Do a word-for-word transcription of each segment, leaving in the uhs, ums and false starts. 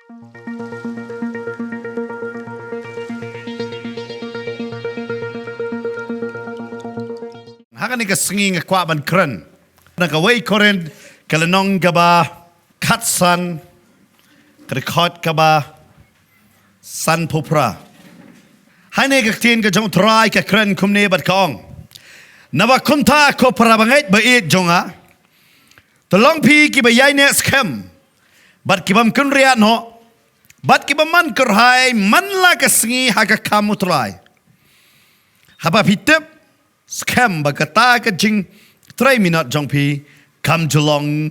Ha kane ka sngi nga kwah ban kren na kawei Korinth ka lynnong kaba khatsan, ka dkhot kaba sanphew phra. Hangne ka ktien ka jong U Trai ka kren kumne bad ka ong: Naba kumta, ko para bangeit ba ïeit jong nga, to long phi kiba ïaineh skhem bad ki bym kynriah noh bad ki bym man kyrhai man la ka sngi ha ka kam U Trai. Haba phi tip skhem ba kata ka jingtrei minot jong phi kam ju long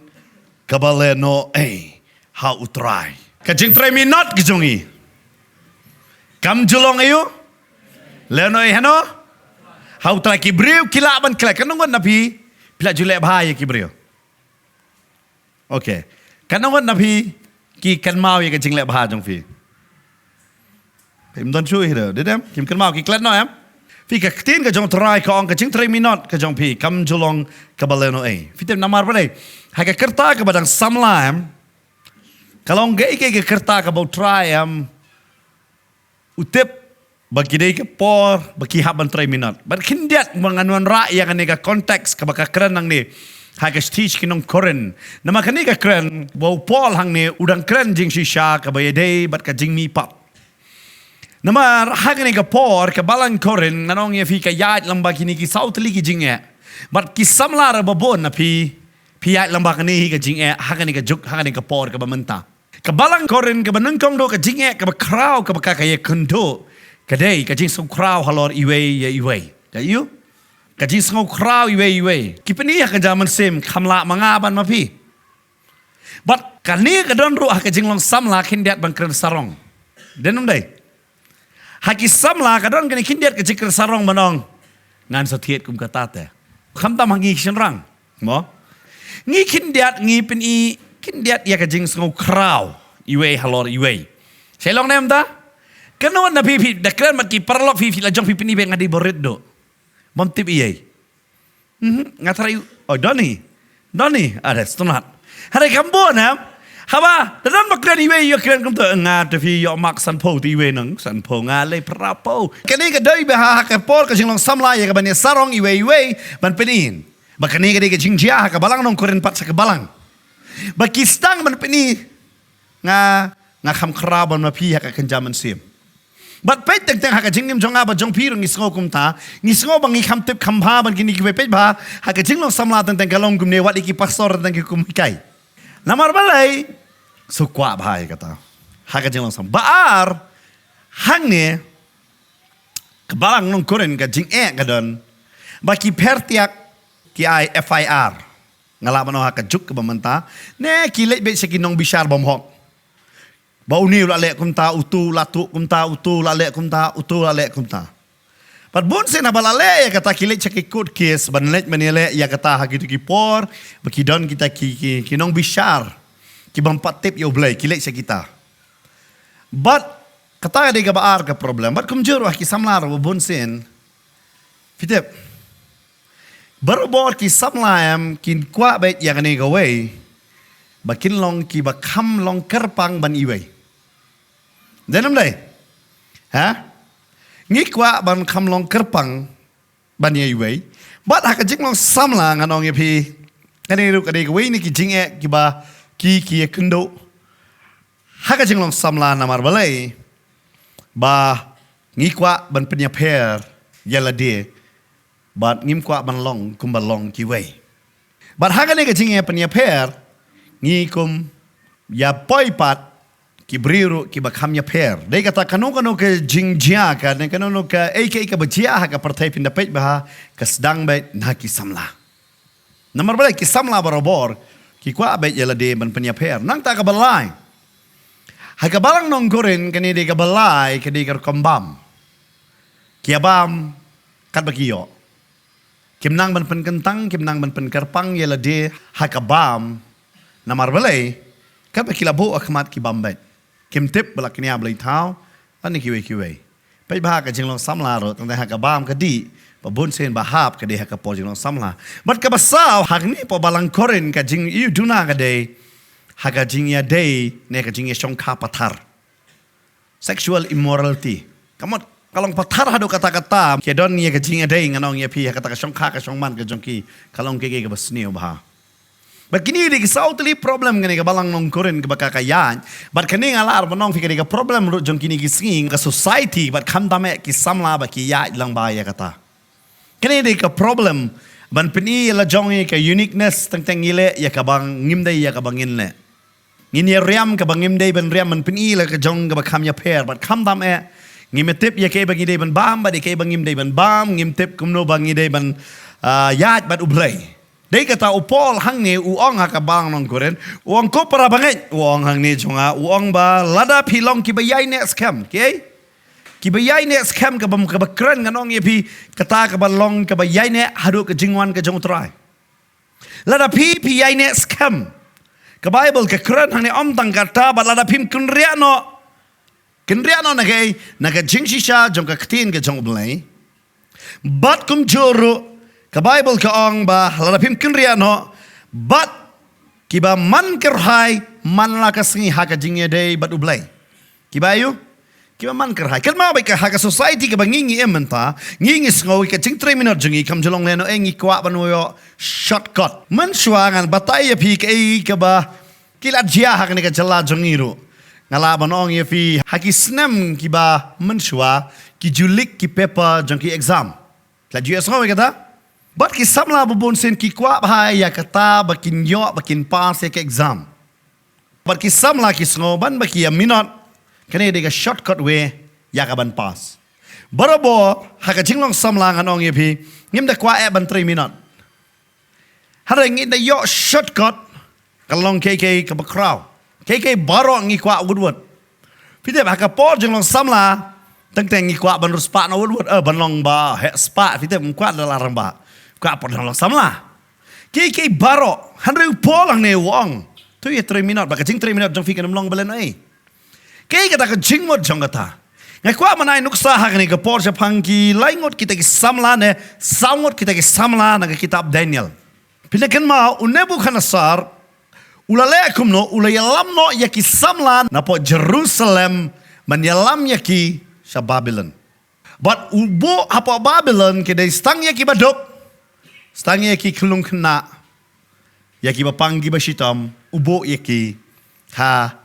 kaba lehnohei ha U Trai. Ka jingtrei minot ka jong ngi kam ju long aïu? Lehnohei hano? Ha U Trai. Ki briew ki lah ban klet. Katno ngut na phi phi la ju leh bha ïa ki briew? Okay. Katno ngut na phi ki kynmaw ïa ka jingleh bha jong phi? Phim don shuh hi ruh, dei em? Kim kynmaw, ki klet noh em? Phi, ka ktien ka jong U Trai ka ong ka jingtrei minot ka jong phi kam ju long kaba lehnohei. Phi tip namar balei? Ha ka rta kaba dang samla em, ka long kaei kaei ka rta kaba U Trai em, u tip ba ki dei ka por ba ki hap ban trei minot. Bad khyndiat ba ngan wanrah ïa kane ka context kaba ka kren nangne ha ka shithi sha ki nong Korinth. Namar kane ka kren ba u Paul hangne u dang kren jingshisha kaba ïadei bad ka jingmihpat. Namar ha kane ka por ka balang Korinth, ngan ong ïa phi, ka ïaid lyngba kine ki saw tylli ki jingeh. Bad ki samla ruh ba bun na phi, phi ïaid lyngba kane hi ka jingeh ha kane ka juk, ha kane ka por kaba mynta. Ka balang Korinth kaba nyngkong duh, ka jingeh kaba khraw kaba ka ka ïakynduh ka dei ka jingsngewkhraw halor iwei ïa iwei. Ka ïu? Ka jingsngewkhraw iwei ïa iwei. Ki pyni ha ka jingmynsiem, kham lah ma nga bad ma phi. Bad kane ka don ruh ha ka jinglong samla, khyndiat ban kren sarong. Dei ne ym dei? Ha ki samla ka don kane khyndiat ka jingkren sarong ban ong, ngan sa thied kum kata te. Khamtam ha ngi ki shynrang, mo? Ngi khyndiat, ngi pyni khyndiat ïa ka jingsngewkhraw iwei halor iwei. Sa long ne em ta? Katno na phi, phi da kren bad ki paralok phi, phi la jong phi pyni ba nga dei ba rit duh. Bym tip ei ei. Mhm, nga tharai, oh, don hi. Don hi, ada stunat. Hynrei kam bun em. Haba da don ba kren iwei ïa kren kumta, nga te phi ïoh mark sanphew te iwei nang, sanphew nga leh phraphew. Kane ka dei ba ha ka por ka jinglong samla ïa ka ban ïa sarong iwei iwei ban pyni ba kane ka dei ka jingjia ha ka balang nong Korinth pat sha ka balang. Ba ki sdang ban pyni nga, nga kham khraw ban ma phi ha ka kynja mynsiem. Bad peit teng teng ha ka jingim jong nga bad jong phi ruh ngi sngew kumta, ngi sngew ba ngi kham tip kham bha ban kine kiwei. Peit bha ha ka jinglong samla teng teng ka long kumne, wat ïa ki pastor teng teng ki kum hikai. Namar balei? Shu kwah bha ïa kata. Ha ka jinglong samla. Ba ar, hangne ka balang nong Korinth ka jingeh ka don ba ki pher thiah ki ai F I R. Nga lah ban ong ha ka juk kaba mynta, ne ki leit beit sha ki nongbishar bymhok. Ba une u la leh kumta, utu u la tuh kumta, utu u la leh kumta, utu u la leh kumta. Bad bun sien haba la leh ïa kata ki leit sha ki court case ban leit ban ïaleh ïa kata ha kito ki por ba ki don kita ki, ki, ki nongbishar ki bym pat tip ïa U Blei, ki leit sha kita. Bad kata ka dei kaba ar ka problem. Bad kumjuh ruh ha ki samla ruh ba bun sien, phi tip, barabor ki samla em kin kwah beit ïa kane kawei ba kin long kiba kham long kyrpang ban iwei. Dei ne ym dei? Ha? Ngi kwah ban kham long kyrpang ban ïa iwei. Bad ha ka jinglong samla ngan ong ïa phi, kane ruh ka dei kawei na ki jingeh kiba ki, ki ïakynduh ha ka jinglong samla. Namar balei? Ba ngi kwah ban pynïapher ïa lade bad ngim kwah ban long kumba long kiwei. Bad ha kane ka jingïapynïapher ngi kum ïa poi pat ki briew ruh kiba kham ïapher. Dei kata kano kano ka jingjia ka, ne kano kano kaei kaei kaba jia ha ka pyrthei, phin da peit bha, ka sdang beit na ki samla. Namar balei? Ki samla barabor ki kwah beit ïa lade ban pynïapher. Nangta kaba lai, ha ka balang nong Korinth kane dei kaba lai, ka dei ka rukom bam. Ki ïa bam katba ki ïoh. Kim nang ban pynkyntang, kim nang ban pynkyrpang ïa lade ha ka bam. Namar balei? Katba ki la buh ha khmat ki bam beit. Kim tip ba la kñia blei thaw lane kiwei kiwei. Peit bha ha ka jinglong samla ruh, tang ha ka bam ka dih, ba bun sien ba hap ka dei ha ka por jinglong samla. Bad kaba saw, hangne hapoh balang Korinth ka jingïohi duna ka dei Ha ka jingïadei ne ka jingïashongkha pathar. Sexual immorality. Ka mut ka long pathar haduh katta katta. Ki don ïa ka jingïadei, ngan ong ïa phi, ha kata ka shongkha ka shongman ka jong ki, ka long kaei kaei kaba sniew bha. Bad kine dei ki saw tylli ki problem kane ka balang nong Korinth kaba ka ka ïaid. Bad kane nga lah ban ong ïa phi ka dei ka problem ruh jong kine ki sngi, ka society, bad khamtam eh ki samla ba ki ïaid lang bha ïa kata. Kane dei ka problem ban pyni ïa la jong i ka uniqueness, teng teng ngi leh ïa kaba ngim dei ïa kaba ngin leh. Ngin ïa riam kaba ngim dei ban riam, ban pyni la ka jong kaba kham ïapher. Bad khamtam eh, ngim tip ïa kaei ba ngi dei ban bam bad ïa kaei ba ngim dei ban bam, ngim tip kumno ba ngi dei ban, ah, ïaid bad U Blei. Dei kata u Paul hangne u ong ha ka balang nong Korinth, u ong, ko para bangeit, u ong hangne jong nga, u ong ba lada phi long kiba ïaineh skhem, kiei? Kiba ïaineh skhem, kaba, kaba kren ngan ong ïa phi, kata kaba long kaba ïaineh haduh ka jingwan ka jong U Trai. Lada phi, phi ïaineh skhem. Ka Baibl ka kren hangne ym tang kata, bad lada phim kynriah noh. Kynriah noh na kaei? Na ka jingshisha jong ka ktien ka jong U Blei. Bad kumjuh ruh, ka Baibl ka ong ba lada phim kynriah noh, bad kiba man kyrhai man la ka sngi ha ka jingïadei bad U Blei. Kiba ïoh, kiba man kyrhai. Kynmaw ba ka ha ka society kaba ngi ngi im mynta, ngi ngi sngew ka jingtrei minot jong ngi kam ju long lehnohei, ngi kwah ban ïoh shortcut. Mynshuwa ngan batai ïa phi kaei kaba ki la jia ha kane ka jylla jong ngi ruh. Nga lah ban ong ïa phi, ha ki snem kiba mynshuwa, ki ju leak ki paper jong ki exam. Ki la ju ïohsngew ïa kata? Bad ki samla ba bun sien ki kwah bha ïa kata ba kin ïoh, ba kin pass ïa ka exam. Bad ki samla ki sngew ban ba ki ïa minot, kane dei ka shortcut way ïa ka ban pass. Barabor ha ka jinglong samla ngan ong ïa phi, ngim da kwah eh ban trei minot. Hynrei ngi da ïoh shortcut, ka long kaei kaei kaba khraw. Kaei kaei baroh ngi kwah wut wut. Phi tip ha ka por jinglong samla, teng teng ngi kwah ban riewspah noh wut wut, eh, ban long ba heh spah, phi tip, ym kwah da la rangbah. Kwah por jinglong samla. Kaei kaei baroh, hynrei u Paul hangne u ong, to ïa trei minot, ba ka jingtrei minot jong phi kan ym long ba lehnohei. Kaei kata ka jingmut jong kata? Nga kwah ban ai nuksa ha kane ka por shaphang ki lai ngut kita ki samla ne saw ngut kita ki samla na ka kitab Daniel. Phi la kynmaw, u Nebukhadnessar u la leh kumno, u la ïalam noh ïa ki samla napoh Jerusalem ban ïalam ïa ki sha Babilon. Bad u buh hapoh Babilon ki dei stang ïa ki baduk, stang ïa ki khyllung khynnah, ïa ki bapang ki bashitom, u buh ïa ki ha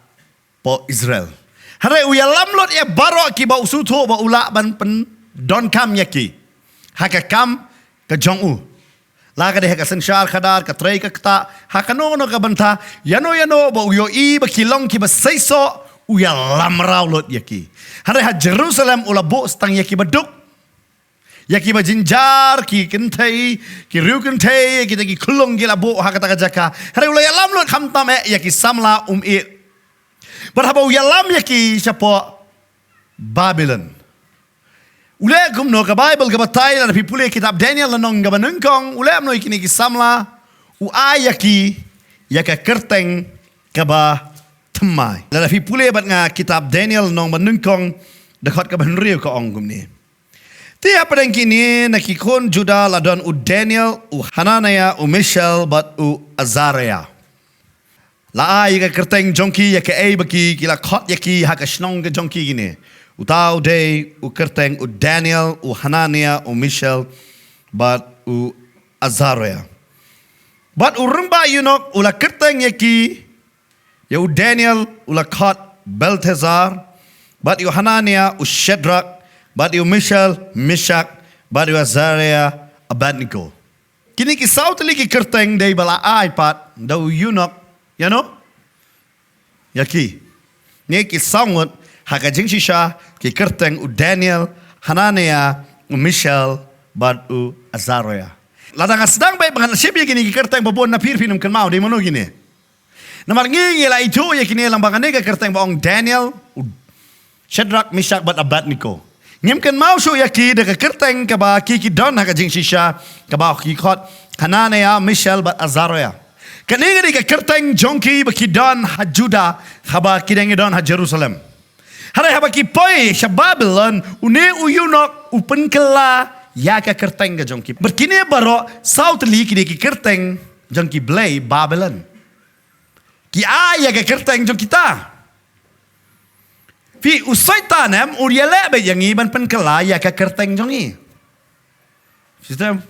poh Israel. Hynrei u ïalam lut ïa baroh kiba u sngewthuh ba u lah ban pyndonkam ïa ki ha ka kam ka jong u. La ka dei ha ka synshar khadar, ka trei ka ktah, ha kano kano ka bynta, ïano ïano ba u ïohi ba ki long kiba seisoh, u ïalam raw lut ïa ki. Hynrei ha Jerusalem u la buh stang ïa ki baduk, ïa kiba jynjar, ki kynthei, ki riew kynthei, kita ki khyllung ki la buh ha kata ka jaka. Hynrei u la ïalam lut khamtam eh ïa ki samla um ïeh. Bad haba u ïalam ïa ki shapoh Babilon, u leh kumno? Ka Baibl ka batai, lada phi pule kitab Daniel lynnong kaba nyngkong, u leh kumno ïa kine ki samla? U ai ïa ki ïa ka kyrteng kaba thymmai. Lada phi pule bad nga kitab Daniel lynnong ba nyngkong, dkhot kaba hynriew ka ong kumne: Te hapdeng kine na ki khun Juda la don u Daniel, u Hananiah, u Mishael bad u Azariah. La ai ïa ka kyrteng jong ki ïa kaei ba ki, ki la khot ïa ki ha ka shnong ka jong ki kine. Uta u dei u kyrteng u Daniel, u Hananiah, u Mishael bad u Azariah. Bad u rangbah eunuch u la kyrteng ïa ki, ïa u Daniel u la khot Belteshazzar, bad ïa u Hananiah u Shadrach, bad ïa u Mishael Meshach, bad ïa u Azariah Abednego. Kine ki saw tylli ki kyrteng dei ba la ai pat da u eunuch, ïano? Ïa ki. Ne ki saw ngut ha ka jingshisha ki kyrteng u Daniel, Hananiah, u Mishael bad u Azariah. Lada nga sdang beit ba ngan shim ïa kine ki kyrteng ba bun, na phi ruh phin ym kynmaw dei mano kine. Namar ngi ngi la ithuh ïa kine lyngba kane ka kyrteng ba ong Daniel, u Shadrach, Meshach bad Abednego. Ngim kynmaw shuh ïa ki da ka kyrteng kaba ki ki don ha ka jingshisha, kaba ki khot Hananiah, Mishael bad Azariah. Kane ka dei ka kyrteng jong ki ba ki don ha Juda, haba ki dang ïadon ha Jerusalem. Hynrei haba ki poi sha Babilon, une u eunuch u pynkylla ïa ka kyrteng ka jong ki. Bad kine baroh saw tylli ki dei ki kyrteng jong ki blei Babilon. Ki ai ïa ka kyrteng jong kita. Phi, u Soitan em, u ïaleh beit ïa ngi ban pynkylla ïa ka kyrteng jong ngi. Phi stem?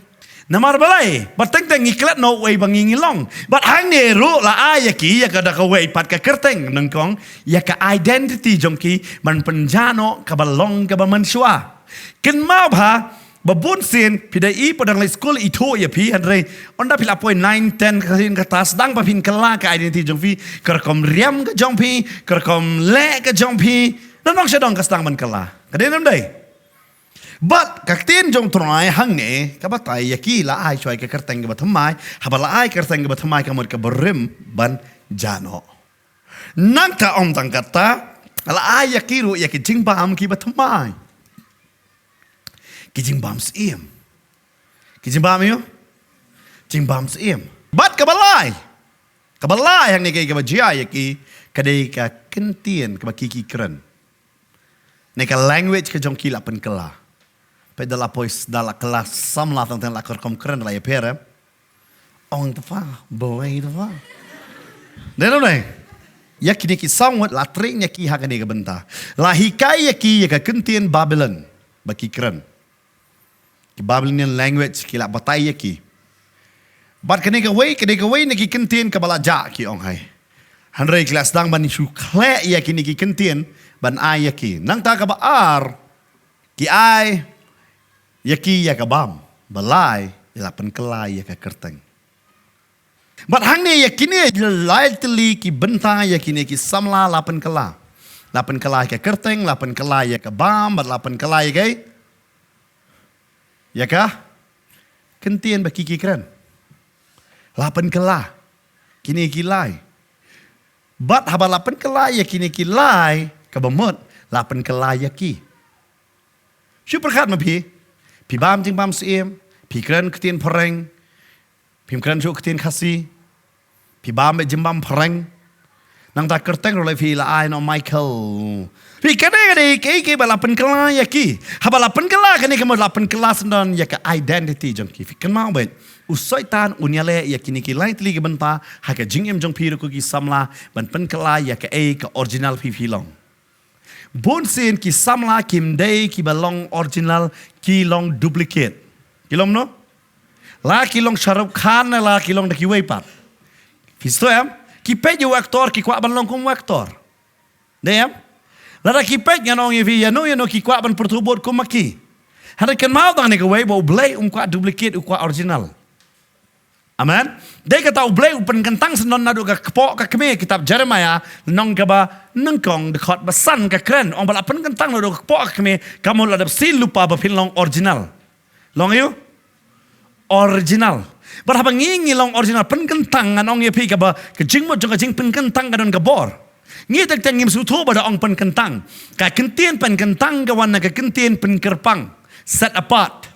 Namar balei? Ba teng teng ngi klet noh uei ba ngi ngi long. Bad hangne ruh la ai ïa ki ïa ka da kawei pat ka kyrteng, nyngkong ïa ka identity jong ki ban pynjah noh kaba long kaba mynshuwa. Kynmaw bha, ba bun sien, phi da i, phi dang leit skul, ithuh ïa phi, hynrei ynda phi la poi nine, ten, ka sien kata, sdang ba phin kylla ka identity jong phi, ka rukom riam ka jong phi, ka rukom leh ka jong phi, na nong sha dong ka sdang ban kylla. Ka dei ne ym dei? Bad ka ktien jong u Trai hangne ka batai ïa ki, la ai shuwa ïa ka kyrteng kaba thymmai, haba la ai kyrteng kaba thymmai ka mut kaba rim ban jah noh. Nangta ym tang kata, la ai ïa ki ruh ïa ki jingbam kiba thymmai. Ki jingbam syiem. Ki jingbam ïa u? Jingbam syiem. Bad kaba lai. Kaba lai hangne ka, kaba jia ïa ki, ka dei ka kyntien kaba ki ki kren. Ne ka language ka jong ki la pynkylla. Peit da la poi s-, da la kylla samla tang tang la ka rukom kren la ïapher, eh. Ong tpa, boi tpa. Dei ne ym dei? Ïa kine ki sawdong la train ïa ki ha kane ka bynta. La hikai ïa ki ïa ka kyntien Babilon ba ki kren. Ki Babylonian language ki la batai ïa ki. Bad kane kawei, kane kawei na ki kyntien kaba la jah ki ong hai. Hynrei ki la sdang ban shu khleh ïa kine ki kyntien ban ai ïa ki. Nangta kaba ar, ki ai ïa ki ïa ka bam. Ba lai, la pynkylla ïa ka kyrteng. Bad hangne ïa kine lai tylli ki bynta ïa kine ki samla la pynkylla. La pynkylla ïa ka kyrteng, la pynkylla ïa ka bam, bad la pynkylla ïa ka, ïa ka kyntien ba ki ki kren. La pynkylla kine ki lai. Bad haba la pynkylla ïa kine ki lai, kaba mut la pynkylla ïa ki. Shu pyrkhat ma phi, phi bam jingbam syiem, phi kren ktien phareng, phim kren shuh ktien Khasi, phi bam beit jingbam phareng. Nangta kyrteng ruh lei phi la ai noh Michael. Phi kane ka dei kaei kaei ba la pynkylla ïa ki. Haba la pynkylla kane ka mut la pynkylla syndon ïa ka identity jong ki. Phi kynmaw beit, u Soitan un ïaleh ïa kine ki lai tylli ki bynta ha ka jingim jong phi ruh ko ki samla ban pynkylla ïa kaei ka original phi phi long. Bun sien ki samla kim dei kiba long original, ki long duplicate. Ki long no? La ki long Shah Rukh Khan, la ki long da kiwei pat. Phi sngewthuh em? Ki peit ïa u actor, ki kwah ban long kum u actor. Dei em? Lada ki peit ngan ong ïa phi ïano ïano ki kwah ban pyrthuh bud kum ma ki. Hynrei kynmaw tang ne kawei ba U Blei um kwah duplicate, u kwah original. Amen. Dei kata U Blei u pynkyntang syndon naduh ka kpoh ka kmie, kitab Jeremiah, lynnong kaba nyngkong, dkhot ba san ka kren, ong ba la pynkyntang naduh ka kpoh ka kmie, ka mut la dep sien lypa ba phin long original. Long aïu? Original. Bad haba ngi ngi long original, pynkyntang, ngan ong ïa phi kaba ka jingmut jong ka jingpynkyntang ka don ka bor. Ngi teng teng ngim sngewthuh ba da ong pynkyntang. Ka kyntien pynkyntang ka wan na ka kyntien pynkyrpang. Set apart.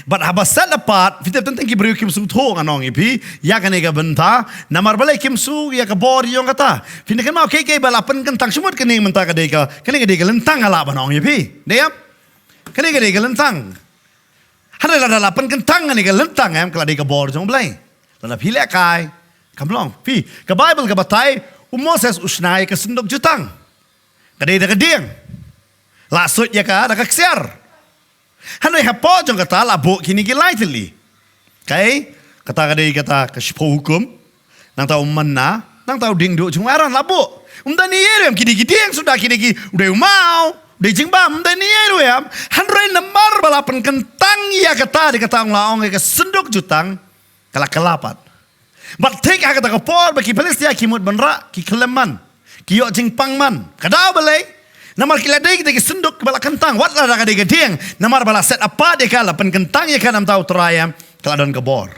Bad haba set apart, phi tip teng teng ki briew kim sngewthuh ngan ong ïa phi, ïa kane ka bynta, namar balei kim sngew ïa ka bor jong kata. Phin da kynmaw kaei kaei ba la pynkyntang, shu mut kane mynta ka dei ka, kane ka dei ka lyntang ka lah ban ong ïa phi. Dei em? Kane ka dei ka lyntang. Hynrei lada la pynkyntang kane ka lyntang em, ka la dei ka bor jong U Blei. Lada phi lehkai, kam long. Phi, ka Baibl ka batai, u Moses u shna ïa ka synduk jutang. Ka dei da ka dieng. La suit ïa ka da ka ksiar. Hynrei hapoh jong kata la buh kine ki lai tylli. Kaei? Kata ka dei kata ka shiphew hukum. Nangta u manna, nangta u dieng duh jong u Aaron la buh. Um da ni ïa ruh em kine ki dieng suda kine ki u dei u maw, u dei jingbam, um da ni ïa ruh em. Hynrei namar ba la pynkyntang ïa kata, dei kata ong la ong ïa ka synduk jutang. Ka la kylla pat. Bad thik ha kata ka por ba ki Philistia ki mut ban rah, ki khlem man. Ki ïoh jingpang man. Ka daw balei? Namar ki la dei kita ki synduk ba la kyntang. Wat la da ka dei ka dieng. Namar ba la set apart ïa ka, la pynkyntang ïa ka na ka bynta U Trai em, ka la don ka bor.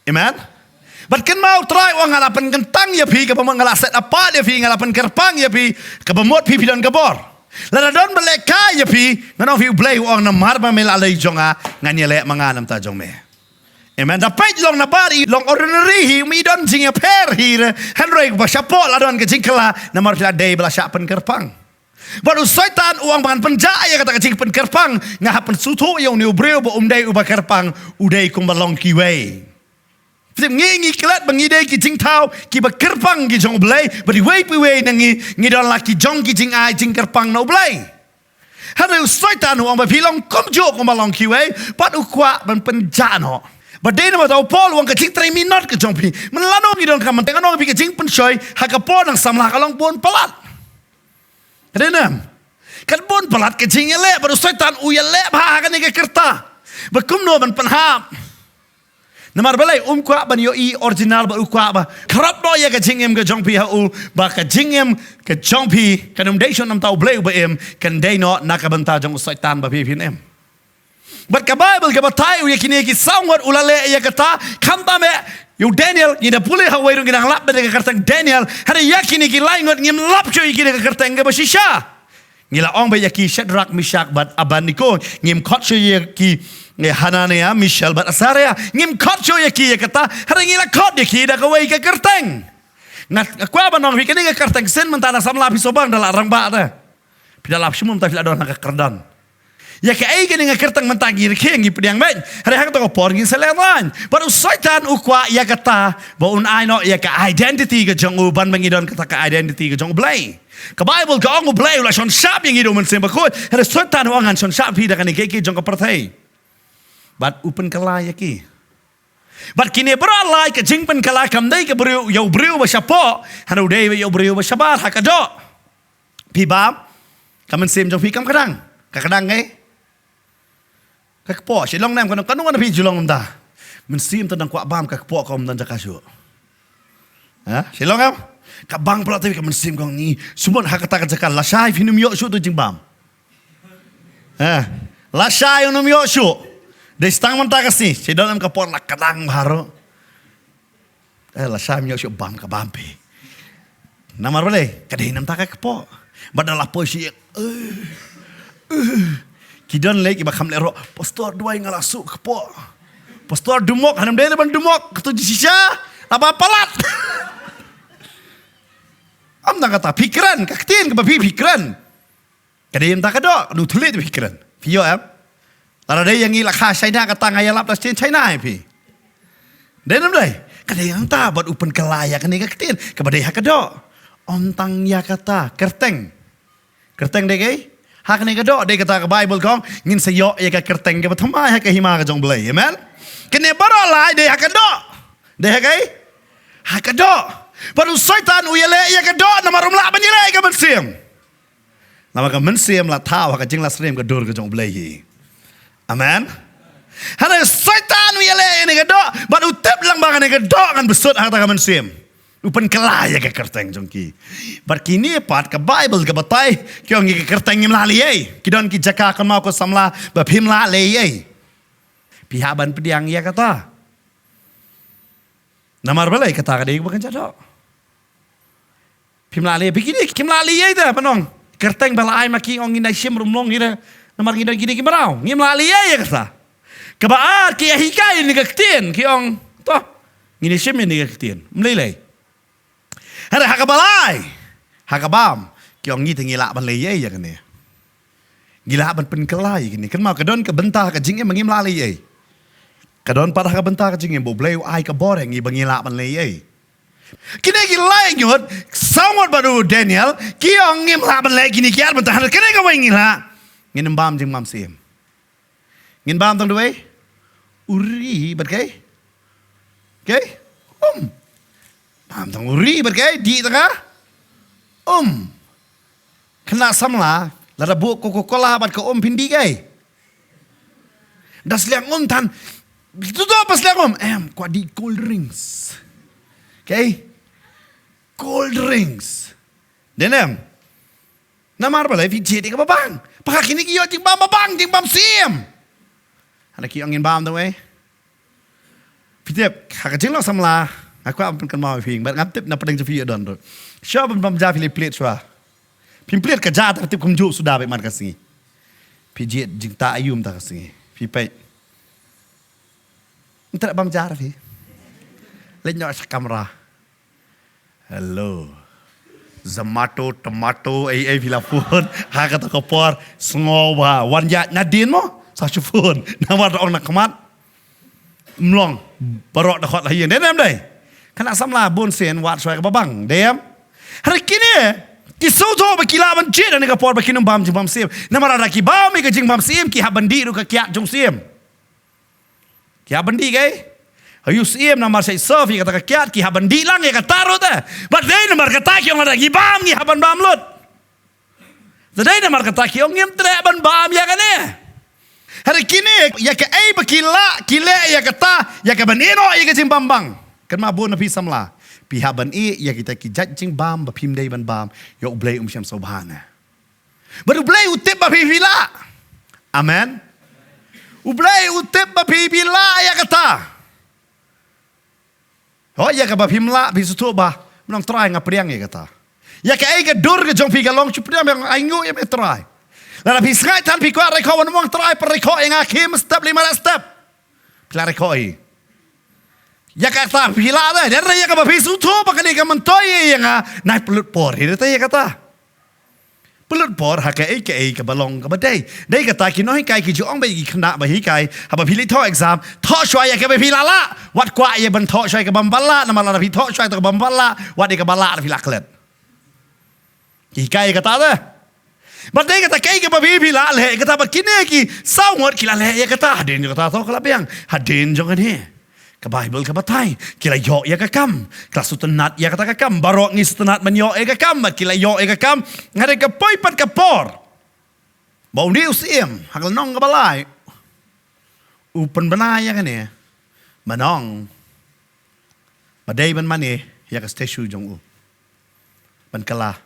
Amen. Bad kynmaw U Trai u ong nga la pynkyntang ïa phi, kaba mut nga la set apart ïa phi, nga la pynkyrpang ïa phi, kaba mut phi phi don ka bor. Lada don ba lehkai ïa phi, ngan ong phi U Blei u ong namar ba me la leh jong nga, ngan ïaleh ma nga na ka bynta jong me. Amen. Da peit long nabar i long ordinary hi, um i don jingïapher hi re, hynrei ba shapoh la don ka jingkylla, namar phi la dei ba la shah pynkyrpang. Bad u Soitan u ong ba ngan pynjah ïa kata ka jingpynkyrpang, nga hap pynsngewthuh ïa une u briew ba um dei uba kyrpang, u dei kumba long kiwei. Phi tip, ngi ngi klet ba ngi dei ki jingthaw kiba kyrpang ki jong U Blei, bad iwei pa iwei na ngi ngi don la ki jong ki jingai jingkyrpang na U Blei. Hynrei u Soitan u ong ba phi long kumjuh kumba long kiwei, bad u kwah ban pynjah noh. Bad dei namar kata u Paul u ong ka jingtrei minot ka jong phi, man lano ngi donkam ban teng, ngan ong ïa phi, ka jingpynshoi ha ka por nang samla ka long bun palat. Ka dei ne em? Kan bun palat ka jingïaleh, bad u Soitan u ïaleh bha ha kane ka rta ba kumno ban pynhap. Namar balei? Um kwah ban ïohi original, bad u kwah ba khrap noh ïa ka jingim ka jong phi ha u, ba ka jingim ka jong phi kan ym dei shuh namar U Blei uba im, kan dei noh na ka bynta jong u Soitan ba phi phin im. Bad ka Baibl ka batai u ïa kine ki saw ngut u la leh ïa kata, khamtam eh ïa u Daniel. Ngi da pule ha wei ruh, ngi dang lap bad ka kyrteng Daniel. Hynrei ïa kine ki lai ngut ngim lap shuh ïa kine ka kyrteng kaba shisha. Ngi la ong ba ïa ki Shadrach, Meshach bad Abednego. Ngim khot shuh ïa ki, eh, Hananiah, Mishael bad Azariah. Ngim khot shuh ïa ki ïa kata. Hynrei ngi la khot ïa ki da kawei ka kyrteng. Nga kwah ban ong ïa phi, kane ka kyrteng shisien mynta na samla phi sngewbha da la rangbah te. Phi da lap shisha mynta phi la don ha ka kyrdan. Ïa kaei kane ka kyrteng mynta ngi rkhie, ngi pdiang beit. Hynrei ha kato ka por ngin sa leh laiñ. Bad u Soitan u kwah ïa kata ba un ai noh ïa ka identity ka jong u, ban ba ngi don kata ka identity ka jong U Blei. Ka Baibl ka ong U Blei u la shon shap ïa ngi da u Mynsiem Bakhuid. Hynrei u Soitan u ong ngan shon shap phi da kane kaei kaei jong ka pyrthei. Bad u pynkylla ïa ki. Bad kine baroh lai, ka jingpynkylla kam dei ka briew, ïa u briew ba shapoh, hynrei u dei ïa u briew ba shabar ha ka doh. Phi bam, ka mynsiem jong phi kam kdang. Ka kdang ngai? Ka kpoh. Shi long ne em, kano kano na phi Shillong mynta? Mynsiem te dang kwah bam ka kpoh, kam don jaka shuh. Ha? Shi long em? Ka bang pla te ka mynsiem ka ong ngi sumut ha kata ka jaka lashai phin ym ïoh shuh tu jingbam. Ha? Lashai un ym ïoh shuh. Dei tang mynta ka sngi, shi don em ka por la kdang baroh. Eh, lashai ym ïoh shuh bam ka bam phi. Namar balei? Ka dei namar ka kpoh. Bad da la poi shi, eh, eh. Ki don lei kiba kham leh roh, "Pastor, duwai nga la shu kpoh." Pastor, dumok, hanam dei ban dumok, katu ji shisha, la ba palat. Am na kata phi kren, ka ktien kaba phi phi kren. Ka dei namar ka doh, nu thylliej phi kren. Phi ïoh em? Lada dei ïa ngi la kha China kata nga ïalap da ktien China ïa phi. Dei namar dei? Ka dei namar bad u pynkylla ïa kane ka ktien kaba dei ha ka doh. Ym tang ïa kata, kyrteng. Kyrteng dei kaei? Ha kane ka doh, dei kata ka Baibl ka ong ngin sa ïoh ïa ka kyrteng kaba thymmai ha ka hima ka jong U Blei. Amen. Kane baroh lai dei ha ka doh. Dei ha kaei? Ha ka doh. Bad u Soitan u ïaleh ïa ka doh namar um lah ban ïaleh ïa ka mynsiem. Namar ka mynsiem la thaw ha ka jinglasrem ka dur ka jong U Blei hi. Amen. Hynrei u Soitan u ïaleh ïa kane ka doh, bad u tip lang ba kane ka doh kan bsut ha kata ka mynsiem. U pynkylla ïa ka kyrteng jong ki. Bad kine pat ka Baibl ka batai, ki ong ïa ka kyrteng ngim lah leh ei. Ki don ki jaka kynmaw ko samla ba phim lah leh ei. Phi hap ban pdiang ïa kata. Namar balei? Kata ka dei ba kan jadok. Phim lah leh, phi kine kim lah leh ei te, ban ong. Kyrteng ba la ai ma ki, ong ngin ïa shim rum long ngi te. Namar ngi don kine ki mraw. Ngim lah leh ei ïa kata. Kaba ar ki ïa hikai ïa kane ka ktien, ki ong, to, ngin ïa shim ïa kane ka ktien. Ym lei lei. Hynrei ha kaba lai, ha ka bam, ki ong ngi te ngi lah ban leh ei ïa kane. Ngi lah ban pynkylla ïa kine. Kynmaw, ka don ka bynta ha ka jingim ba ngim lah leh ei. Ka don pat ha ka bynta ka jingim ba U Blei u ai ka bor ïa ngi ba ngi lah ban leh ei. Kine ki lai ngut, saw ngut bad u Daniel, ki ong ngim lah ban leh kine ki ar bynta, hynrei kane kawei ngi lah. Ngin ym bam jingbam syiem. Ngin bam tang duwai. U ri bad kaei? Kaei? Um. Bam tang u ri bad kaei? Dih tang ka um. Khynnah samla, lada buh Coca-Cola bad ka um phin dih kaei? Da sliang um than. Tu tu pa sliang um. Em, kwah dih cold drinks. Kaei? Cold drinks. Dei ne em? Namar balei? Phi jied ïa kaba bang. Ba kine ki ïoh jingbam ba bang, jingbam syiem. Hana ki ong ngin bam tang wei. Phi tip, ha ka jinglong samla, nga kwah ban pynkynmaw ïa phi, bad ngam tip na pdeng jong phi ïoh don ruh. Shuwa ban bam ja phi leh plied shuwa. Phim plied ka ja te phi tip kumjuh suda bad man ka sngi. Phi jied jingtah aïu mynta ka sngi. Phi peit. Ym treh bam ja phi. Leit noh sha kamra. Hello. Zomato, tomato, ei ei phi la phone. Ha kata ka por, sngew ba wan ïaid nadien mo. Sa shu phone. Namar da ong na khmat. Mlong. Baroh da khot la ïing. Dei ne em dei? Kane samla bun sien wat shwa ka babang. Dei em? Hynrei kine ki sngewthuh ba ki lah ban jied ha kane ka por ba kin ym bam jingbam syiem. Namar lada ki bam ïa ka jingbam syiem ki hap ban dih ruh ka kiad jong syiem. Ki hap ban dih kaei? Aïu syiem namar sa serve ïa kata ka kiad ki hap ban dih lang ïa kata ruh te. Bad dei namar kata ki ong lada ngi bam ngi hap ban bam lut. Te dei namar kata ki ong ngim treh ban bam ïa kane. Hynrei kine ïa kaei ba ki lah ki leh ïa kata ïa ka ban ïehnoh ïa ka jingbam bang. Kynmaw bun na phi samla. Phi hap ban ïeh ïa kita ki jait jingbam ba phim dei ban bam. Ïa U Blei um shym sngewbha ne. Bad U Blei u tip ba phi phi lah. Amen. U Blei u tip ba phi phi lah ïa kata. Hooid ïa kaba phim lah phi sngewthuh ba. Mynta Trai nga pdiang ïa kata. Ïa kaei ka dur ka jong phi ka long shu pdiang ba nga ainguh ïa me Trai. Lada phi sngaid than phi kwah rekho wan mong Trai prekho ïa nga khim step lima step. Phi la rekho hi. Ïa kata phi lah te. Dei ïa kaba phi sngewthuh ba kane ka myntoi ïa nga. Nai pynlut por hi te ïa kata. Pynlut por ha kaei kaei kaba long kaba dei. Dei kata ki nonghikai ki ju ong ba ïa ki khynnah ba hikai. Haba phi leit thoh exam. Thoh shwa ïa kaba phi lah lah. Wat kwah ïa ban thoh shwa ïa kabym pat lah. Namar lada phi thoh shwa ïa kabym pat lah. Wat ïa kaba lah phi lah klet. Hikai ïa kata te. Bad dei kata kaei kaba phi phi lah leh ïa kata bad kine ki saw ngut ki la leh ïa kata. Hadien jong kata to ka la biang. Hadien jong kane. Ka Baibl ka batai, ki la ïoh ïa ka kam, ki la sngewtynnat ïa kata ka kam, baroh ngi sngewtynnat ban ïoh ïa ka kam, bad ki la ïoh ïa ka kam, hynrei ka poi pat ka por. Ba une u syiem, ha ka lynnong kaba lai, u pynbna ïa kane, ban ong, ba dei ban mane, ïa ka statue jong u. Ban kylla.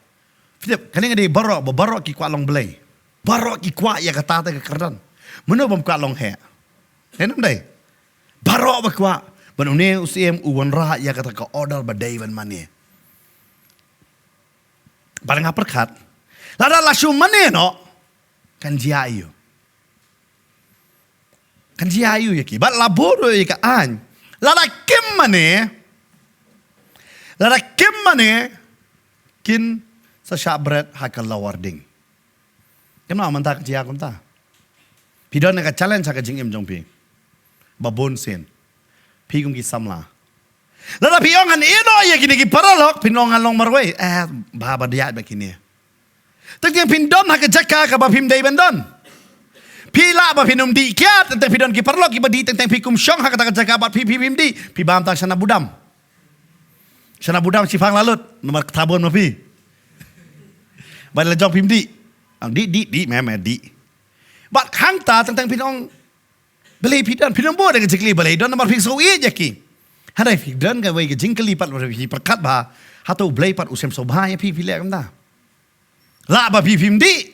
Philip, kane nga dei baroh, ba baroh ki kwah long blei. Baroh ki kwah ïa kata te ka kyrdan. Mano bym kwah long heh. Dei ne ym dei? Baroh ba kwah. Ban une u syiem u wanrah ïa kata ka order ba dei ban mane. Bad nga pyrkhat. Lada la shu mane noh. Kan jia aïu. Kan jia aïu ïa ki. Bad la buh ruh ïa ka aiñ. Lada kim mane. Lada kim mane. Kin sa shah bret ha ka lawar ding. Kynmaw mynta ka jia kumta. Phi don ka challenge ha ka jingim jong phi. Ba bun sien. Phi kum ki samla. Lada phi ong ngan ïehnoh ïa kine ki paralok, phin ong ngan long marwei. Eh, ba ba diat ba kine. Teng teng phin don ha ka jaka kaba phim dei ban don. Phi lah ba phin ym dih kiad, teng teng phi don ki paralok kiba dih, teng teng phi kum shong ha kata ka jaka bad phi phi phim dih. Phi bam tang shana budam. Shana budam shipang la lut, namar kata bun ma phi. Ban la jong phim dih. Ang dih dih dih me me dih. Bad hangta teng teng phin ong Balei phi don, phi don bun da ka jingkylli balei don namar phi sngewsih ïa ki. Hynrei phi don kawei ka jingkylli pat ba phi pyrkhat ba hato U Blei pat u sngewsih bha ïa phi phi leh kumta. Lah ba phi phim dih.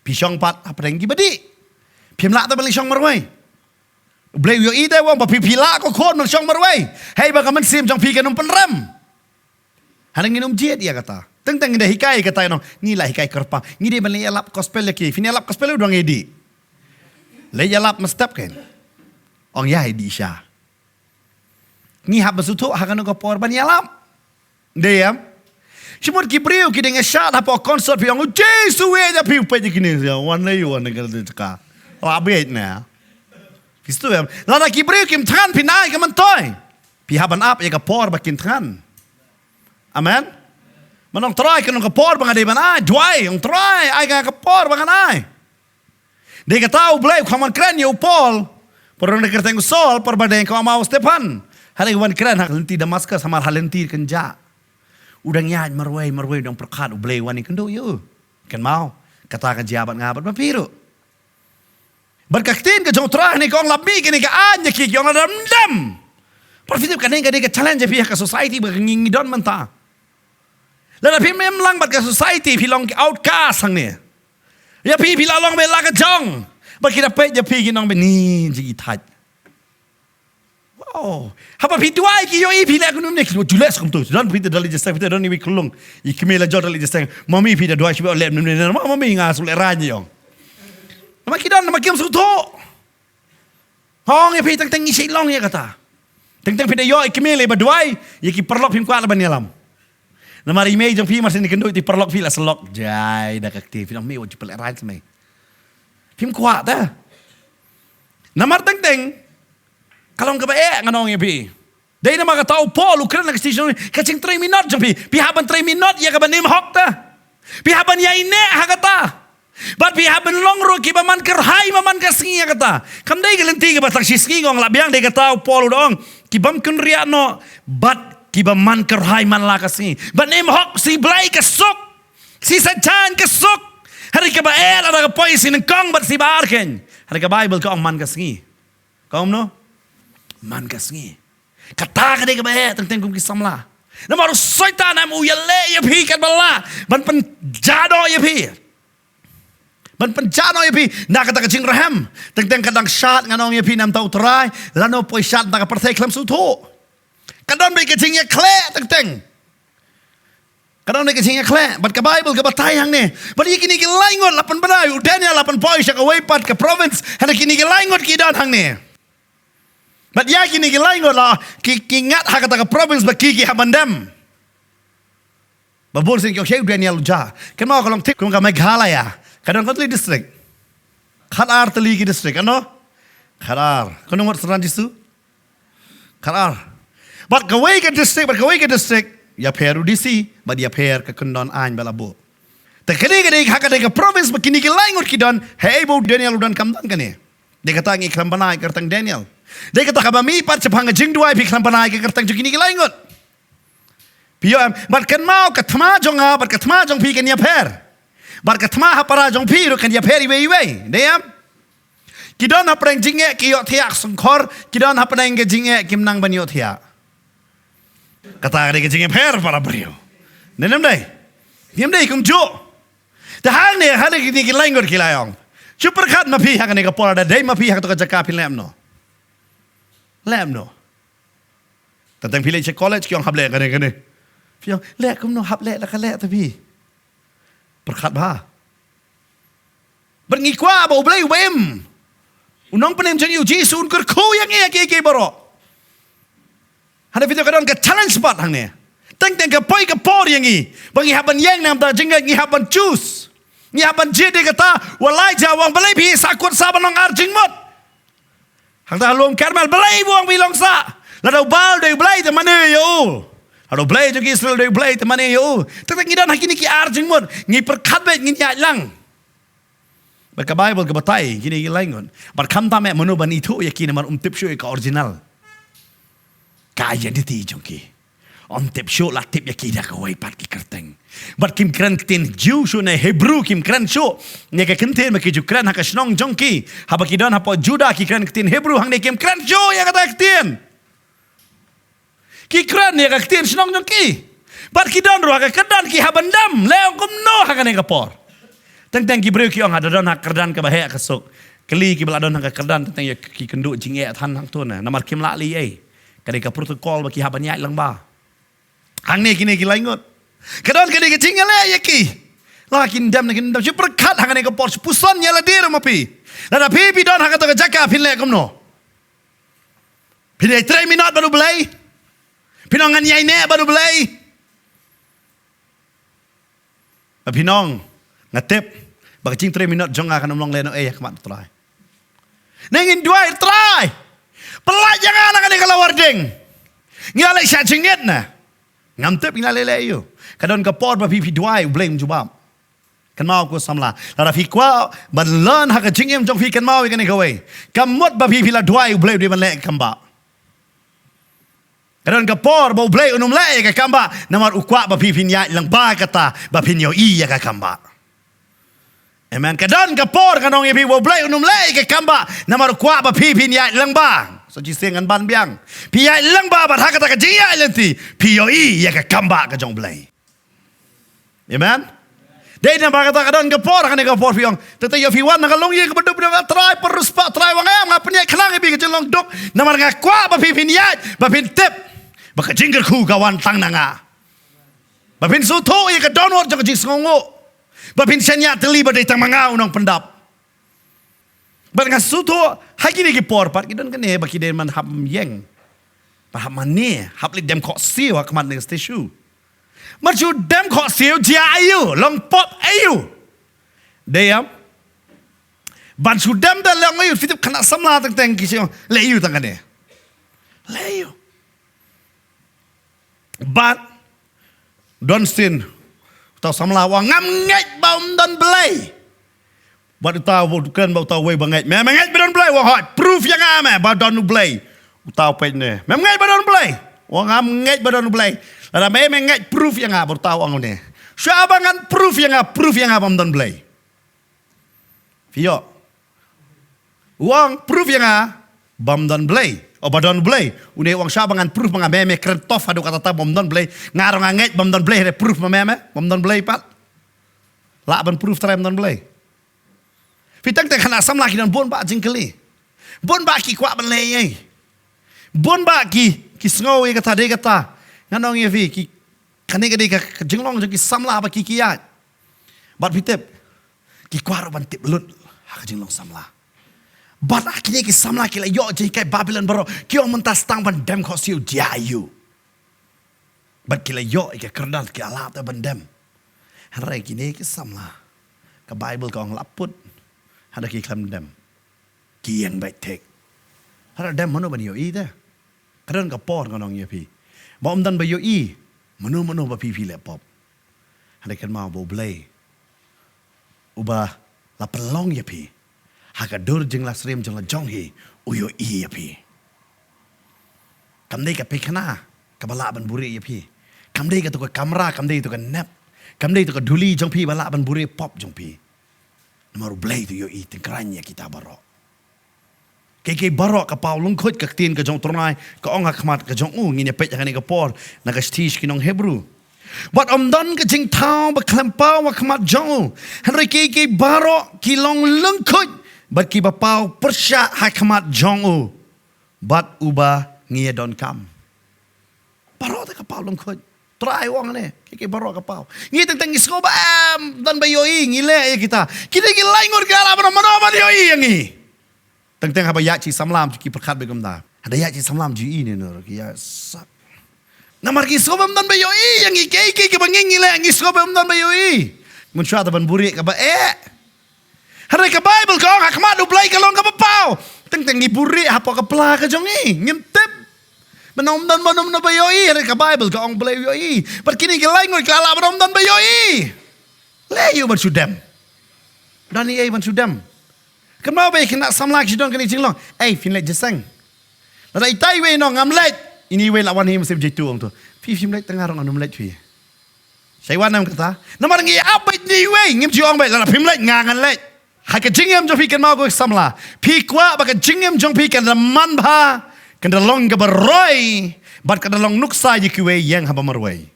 Phi shong pat hapdeng kiba dih. Phim lah te ban leit shong marwei. U Blei u ïohi te u ong ba phi phi lah ko khun ban shong marwei. Hei ba ka mynsiem jong phi kan ym pynrem. Hana ngin ym jied ïa kata. Teng teng ngi da hikai kata nong. Ngi la hikai kyrpang. Ngi dei ban leit ïalap gospel ïa ki. Phin ïalap gospel u dang ïa dih. Leit ïalap mynstep kan. Ong ïa dih sha. Ngi hap ban sngewthuh ha kano ka por ban ïalap. Dei em. Shimut ki briew ki dang ïashad hapoh concert phi ong u Jisu ïa phi u peit ïa kine ïa wan lei wan ka ka. La beit na. Phi sngewthuh em. Lada ki briew kim thngan phin ai ka myntoi. Phi hap ban ap ïa ka por ba kin thngan. Amen. Mynta ong Trai kan ong ka por ba nga dei ban ai, duwai ong Trai ai ka ka por ba ngan ai. Dei kata U Blei u kham wan kren ïa u Paul. Por ba dei kyrteng u Saul, por ba dei ka ma u Stephan. Hynrei wan kren ha ka lynti Damaskus, hamar ha lynti kynjah. U dang ïaid marwei marwei u dang pyrkhat U Blei wan ïakynduh ïa u. Kynmaw, kata ka jia bad nga bad ba phi ruh. Bad ka ktien ka jong U Trai ne ka ong la mih kane ka aiñ ïa ki ki ong la dam dam. Por phi tip kane ka dei ka challenge ïa phi ha ka society ba ngi ngi don mynta. Lada phi mem lang bad ka society phi long ki outcast hangne. Ïa phi phi la long ba la ka jong. Ba ki da peit ïa phi ki nong ba ni ji i thait. Wow. Haba phi duwai ki ïohi phi leh kumne ki ju leh skum tu. Don phi te da leit jingsteng phi te don iwi khunlung. I kmie la jot da leit jingsteng. Mami phi da duwai shu leh kumne mami nga shu leh rang ïong. Namar ki don namar kim sngewthuh. Hong ïa phi teng teng ngi shait long ïa kata. Teng teng phi da ïoh i kmie lei ba duwai ïa ki paralok phim kwah leh ban ïalam. Namar i mei jong phi mar syn i kynduh i paralok phi la slok. Jai da ka kti phi nong mei wat ju pynleh rang sa mei. Phim kwah ta. Namar teng teng Ka long kaba eh ngan ong ïa phi. Dei namar kata u Paul u kren ha ka station, ka jingtrei minot jong phi, phi hap ban trei minot ïa kaba nym hok ta. Phi hap ban ïaineh ha kata. Bad phi hap ban long ruh kiba man kyrhai man la ka sngi ïa kata. Kam dei ka lynti kaba tang shi sngi ngong lah biang, dei kata u Paul u da ong, kibym kynriah noh bad kiba man kyrhai man la ka sngi. Bad nym hok, shi Blei ka suk, shi Satan ka suk. Hynrei kaba eh lada ka poi shi nyngkong bad shi ba ar keiñ. Hynrei ka Baibl ka ong man ka sngi. Ka ong kumno? Man ka sngi. Kata ka dei kaba eh teng teng kum ki samla. Namar u Soitan em u ïaleh ïa phi katba lah ban pynjah noh ïa phi, ban pynjah noh ïa phi na kata ka jingrhem. Teng teng ka dang shad, ngan ong ïa phi, namar u Trai, lano poi shad na ka pyrthei khlem sngewthuh. Ka don beit ka jingïakhleh teng teng. Ka don beit ka jingïakhleh. Bad ka Baibl ka batai hangne, bad ïa kine ki lai ngut la pynbna, u Daniel la pynpoi sha kawei pat ka province, hynrei kine ki lai ngut ki don hangne. Bad ïa kine ki lai ngut la ki, ki ngat ha kata ka province ba ki, ki hap ban dem. Ba bun sien ki ong, shei u Daniel u jia. Kynmaw ka long thik kum ka Meghalaya. Ka don katno tylli district? Khatar tylli ki district, ano? Khatar. Katno ngut synran Jisu? Khatar. Bad kawei ka district bad kawei ka district ïapher u D C, bad ïapher ka kyndon aiñ ba la buh. Te kane ka dei ha kata ka province ba kine ki lai ngut ki don, haei ba u Daniel u don kam don kane. Dei kata ngi khlem bna ïa ka kyrteng Daniel. Dei kata kaba mih pat shaphang ka jingduwai, phi khlem bna ïa ka kyrteng jong kine ki lai ngut. Phi ïoh em? Bad kynmaw, ka thma jong nga bad ka thma jong phi kan ïapher. Bad ka thma ha para jong phi ruh kan ïapher iwei iwei. Dei em? Ki don hapdeng jingeh ki ïohthiah shongkhor, ki don hapdeng ka jingeh kim nang ban ïohthiah. Kata ka dei ka jingïapher para briew. Dei ne ym dei? Ym dei kumjuh. Te hangne, hangne kine ki lai ngut ki la ong, shu pyrkhat ma phi ha kane ka por, lada dei ma phi ha kato ka jaka, phin leh kumno? Leh kumno? Tang tang phi leit sha college ki ong hap leh kane kane. Phi ong leh kumno, hap leh la ka leh ta phi. Pyrkhat bha. Bad ngi kwah ba U Blei u ba im, u nongpynim jong ngi U Jisu un kyrkhu ïa ngi ïa kiei kiei baroh. Hynrei phi tip ka don ka challenge pat hangne. Teng teng ka poi ka por ïa ngi ba ngi hap ban ïeng na ka bynta jingngeit, ngi hap ban choose. Ngi hap ban jied ïa kata. U Elijah u ong, balei phi sahkut sah ban long ar jingmut? Hangta ha lum Karmel, balei u ong ba i long sah? Lada u Baal u dei u blei te mane ïa u. Lada U Blei jong ki Israel u dei u blei te mane ïa u. Teng teng ngi don ha kine ki ar jingmut, ngi pyrkhat beit ngin ïaid lang. Bad ka Baibl ka batai kine ki lai ngut. Bad khamtam eh mano ban ithuh ïa ki namar um tip shuh ïa ka original, ka identity jong ki. Um tip shuh, la tip ïa ki da kawei pat ki kyrteng. Bad kim kren ktien Jiw shuh ne Hebru, kim kren shuh. Ne ka ktien ba ki ju kren ha ka shnong jong ki, haba ki don hapoh Juda, ki kren ktien Hebru, hangne kim kren shuh ïa kata ka ktien. Ki kren ïa ka ktien shnong jong ki. Bad ki don ruh ha ka kyrdan, ki hap ban dem. Leh ong kumno ha kane ka por? Teng teng ki briew ki ong, ha da don ha ka kyrdan kaba heh ka suk. Kylli kiba la don ha ka kyrdan, teng teng ïa ki kynduh jingeh than hangto ne, namar kim lah leh ei. Ka dei ka protocol ba ki hap ban ïaid lyngba. Hangne kine ki lai ngut, ka don ka dei ka jingïaleh ïa ki. La kin dem ne kin dem, shu pyrkhat ha kane ka por, shu puson ïa lade ruh ma phi. Lada phi phi don ha kato ka jaka, phin leh kumno? Phin ïai trei minot bad U Blei? Phin ong ngan ïaineh bad U Blei? Ba phin ong, nga tip ba ka jingtrei minot jong nga kan ym long lehnohei ha khmat U Trai. Ne ngin duwai, Trai, pyllait ïa nga na kane ka lawar ding. Ngi la leit shah jingit ne? Ngam tip ngi la leh leh aïu. Ka don ka por ba phi phi duwai, U Blei um jubab. Kynmaw ko samla, lada phi kwah ban learn ha ka jingim jong phi, kynmaw ïa kane kawei. Ka mut ba phi phi la duwai, U Blei u dei ban leh ka kambah. Ka don ka por ba U Blei un ym leh ïa ka kambah, namar u kwah ba phi phin ïaid lyngba kata, ba phin ïohi ïa ka kambah. Amen. Ka don ka por, ngan ong ïa phi, ba U Blei un ym leh ïa ka kambah, namar u kwah ba phi phin ïaid lyngba. So shisien ngan ban biang. Phi ïaid lyngba bad ha kata ka jingïaid lynti phi ïohi ïa ka kambah ka jong U Blei. Amen. Dei namar kata ka don ka por, ha kane ka por phi ong, teng teng ïoh phi wan na ka longïing kaba duk, phi ong, Trai, pyrshah, Trai, wang em, nga pynïaid khnang ïa phi ka jinglong duk. Namar nga kwah ba phi phin ïaid, ba phin tip ba ka jingkyrkhu ka wan tang na nga. Ba phin sngewthuh ïa ka dohnud jong ka jingsngewnguh. Ba phin shaniah tylli ba dei tang ma nga u nongpyndap. Bad nga sngewthuh ha kine ki por pat ki don kane ba ki dei ban hap ïeng, ba hap mane, hap leit dem khohsiew ha khmat ne ka statue. Bad shu dem khohsiew jia aïu, long pop aïu? Dei em? Ban shu dem da long aïu? Phi tip khynnah samla teng teng ki shu leh aïu tang kane? Leh ïa u. Bad don sien uta u samla u ong ngam ngeit ba ym don Blei. Bad uta u kren bad uta uwei ba ngeit, me me ngeit ba don Blei? U ong hooid, proof ïa nga me ba don u Blei. Uta u peit ne, mem ngeit ba don Blei? U ong ngam ngeit ba don u Blei. Lada me me ngeit, proof ïa nga. Bad uta u ong ne, shuwa ba ngan proof ïa nga, proof ïa nga bym don Blei. Phi ïoh? U ong proof ïa nga bym don Blei, o ba don Blei. Une u ong shuwa ba ngan proof ma nga, me me kren tough haduh katta katta bym don Blei. Nga ruh nga ngeit bym don Blei, hynrei proof ma me me bym don Blei pat. Lah ban proof trai bym don Blei. Phi, teng teng kane ka samla ki don bun bah jingkylli. Bun bah ki kwah ban leh ei ei. Bun bah ki, ki sngew ïa kata dei kata. Ngan ong ïa phi, ki, kane ka dei ka, ka jinglong jong ki samla ba ki ki ïaid. Bad phi tip, ki kwah ruh ban tip lut ha ka jinglong samla. Bad ha kine ki samla ki la ïoh jinghikai Babilon baroh. Ki ong mynta sdang ban dem khohsiew jia ïa u. Bad ki la ïoh ïa ka kyrdan, ki la lah te ban dem. Hynrei kine ki samla, ka Baibl ka ong la put hynda ki khlem dem, ki ïeng beit thik. Hynrei dem mano ban ïohi te? Ka don ka por, ngan ong ïa phi, ba ym don ba ïohi mano mano ba phi phi leh pop. Hynrei kynmaw ba U Blei uba la pynlong ïa phi ha ka dur jinglasyriem jong la jong hi, u ïohi ïa phi. Kam dei ka peikhana kaba lah ban buhrieh ïa phi. Kam dei kato ka kamra, kam dei kato ka nep, kam dei kato ka duli jong phi ba lah ban buhrieh pop jong phi. Namar U Blei u ïohi tyngkhrang ïa kita baroh. Kiei kiei baroh, ka paw lyngkhuid ka ktien ka jong U Trai ka ong ha khmat ka jong u, ngin ïa peit ha kane ka por na ka shithi sha ki nong Hebru. Bad ym don ka jingthaw ba khlem paw ha khmat jong u. Hynrei kiei kiei baroh ki long lyngkhuid bad kiba paw pyrshah ha khmat jong u, bad uba ngi ïa donkam. Baroh te ka paw lyngkhuid. Trai u ong ne, kiei kiei baroh ka paw. Ngi teng teng ngi sngew ba em don ba ïohi, ngi leh ïa kita. Kine ki lai ngut ki la lah ban ong mano ban ïohi ïa ngi. Teng teng haba ïaid shi samla ym ju ki pyrkhat beit kumta. Haba ïaid shi samla ym ju ïohi ne, no, ki ïaid sak. Namar ki sngew ba ym don ba ïohi ïa ngi, kiei kiei kiba ngi ngi leh ngi sngew ba ym don ba ïohi. Mynshuwa te ban buhrieh kaba eh. Hynrei ka Baibl ka ong ha khmat U Blei ka long kaba paw. Teng teng ngi buhrieh hapoh ka pla ka jong ngi, ngim tip. Ba ym don, ba ym don ba ïohi, hynrei ka Baibl ka ong U Blei u ïohi. Bad kine ki lai ngut ki la lah ba ym don ba ïohi. Leh ïa u ban shu dem. Don ei ei ban shu dem. Kynmaw ba ïa kine ki samla ki shu don kane ka jinglong. Ei, phin leit jingïaseng? Lada itai iwei ong ngam leit, ini iwei la wan hi mynsiem jaitu, ong to, phi phim leit, te nga ruh ngan ym leit phi. Sa wan em kata? Namar ngi ap beit ine iwei, ngim ju ong beit lada phim leit nga ngan leit. Ha ka jingim jong phi, kynmaw ko samla, phi kwah ba ka jingim jong phi kan da man bha, kan da long kaba roi, bad kan da long nuksa ïa kiwei ïeng haba marwei.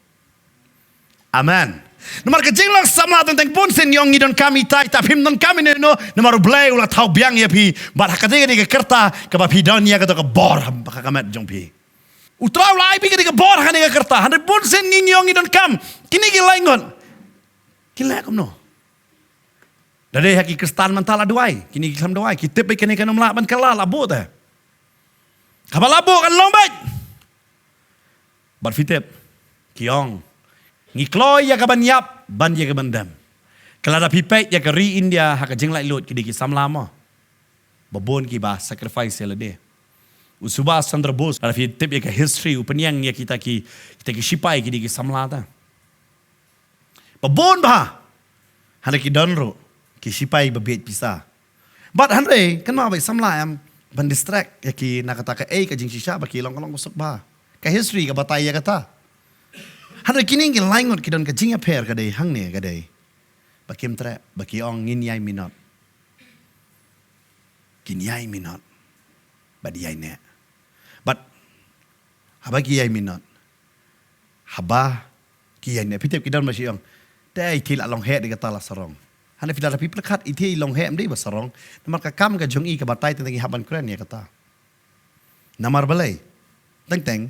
Amen. Namar ka jinglong samla teng teng bun sien ngi ong ngi donkam itai, te phim donkam ine ino, namar U Blei u la thaw biang ïa phi. Bad ha kata ka dei ka rta kaba phi don ïa kato ka bor ha ka met jong phi. U Trai u la ai phi ka dei ka bor ha kane ka rta. Hynrei bun sien ngi ngi ong ngi donkam kine ki lai ngut. Ki leh kumno? Da dei ha ki Khristan mynta la duwai, kine ki khlem duwai, ki tip beit kane kan ym lah ban kylla, la buh te. Haba la buh kan long beit. Bad phi tip, ki ong, ngi kloi ïa ka ban ïap ban ïa ka ban dem. Ka lada phi peit ïa ka ri India ha ka jinglaitluid, ki dei ki samla mo. Ba bun kiba sacrifice ïa lade. U Subhas Chandra Bose, lada phi tip ïa ka history, u pynïeng ïa kita ki, kita ki sipai, ki dei ki samla te. Ba bun bha. Hynrei ki don ruh ki sipai ba bieit pisa. Bad hynrei kynmaw beit, samla em ban distract ïa ki na kata kaei ka jingshisha ba ki long ka long ka suk bha. Ka history ka batai ïa kata. Hynrei kine ki lai ngut ki don ka jingïapher, ka dei hangne, ka dei ba kim treh, ba ki ong ngin ïai minot. Kin ïai minot bad ïai neh. Bad haba ki ïai minot, haba ki ïai neh, phi tip ki don ba shu ong, te i thei la long heh, dei kata la sarong. Hynrei phi, lada phi pyrkhat, i thei i long heh ym dei ba sarong. Namar ka kam ka jong i ka batai teng teng i hap ban kren ïa kata. Namar balei? Teng teng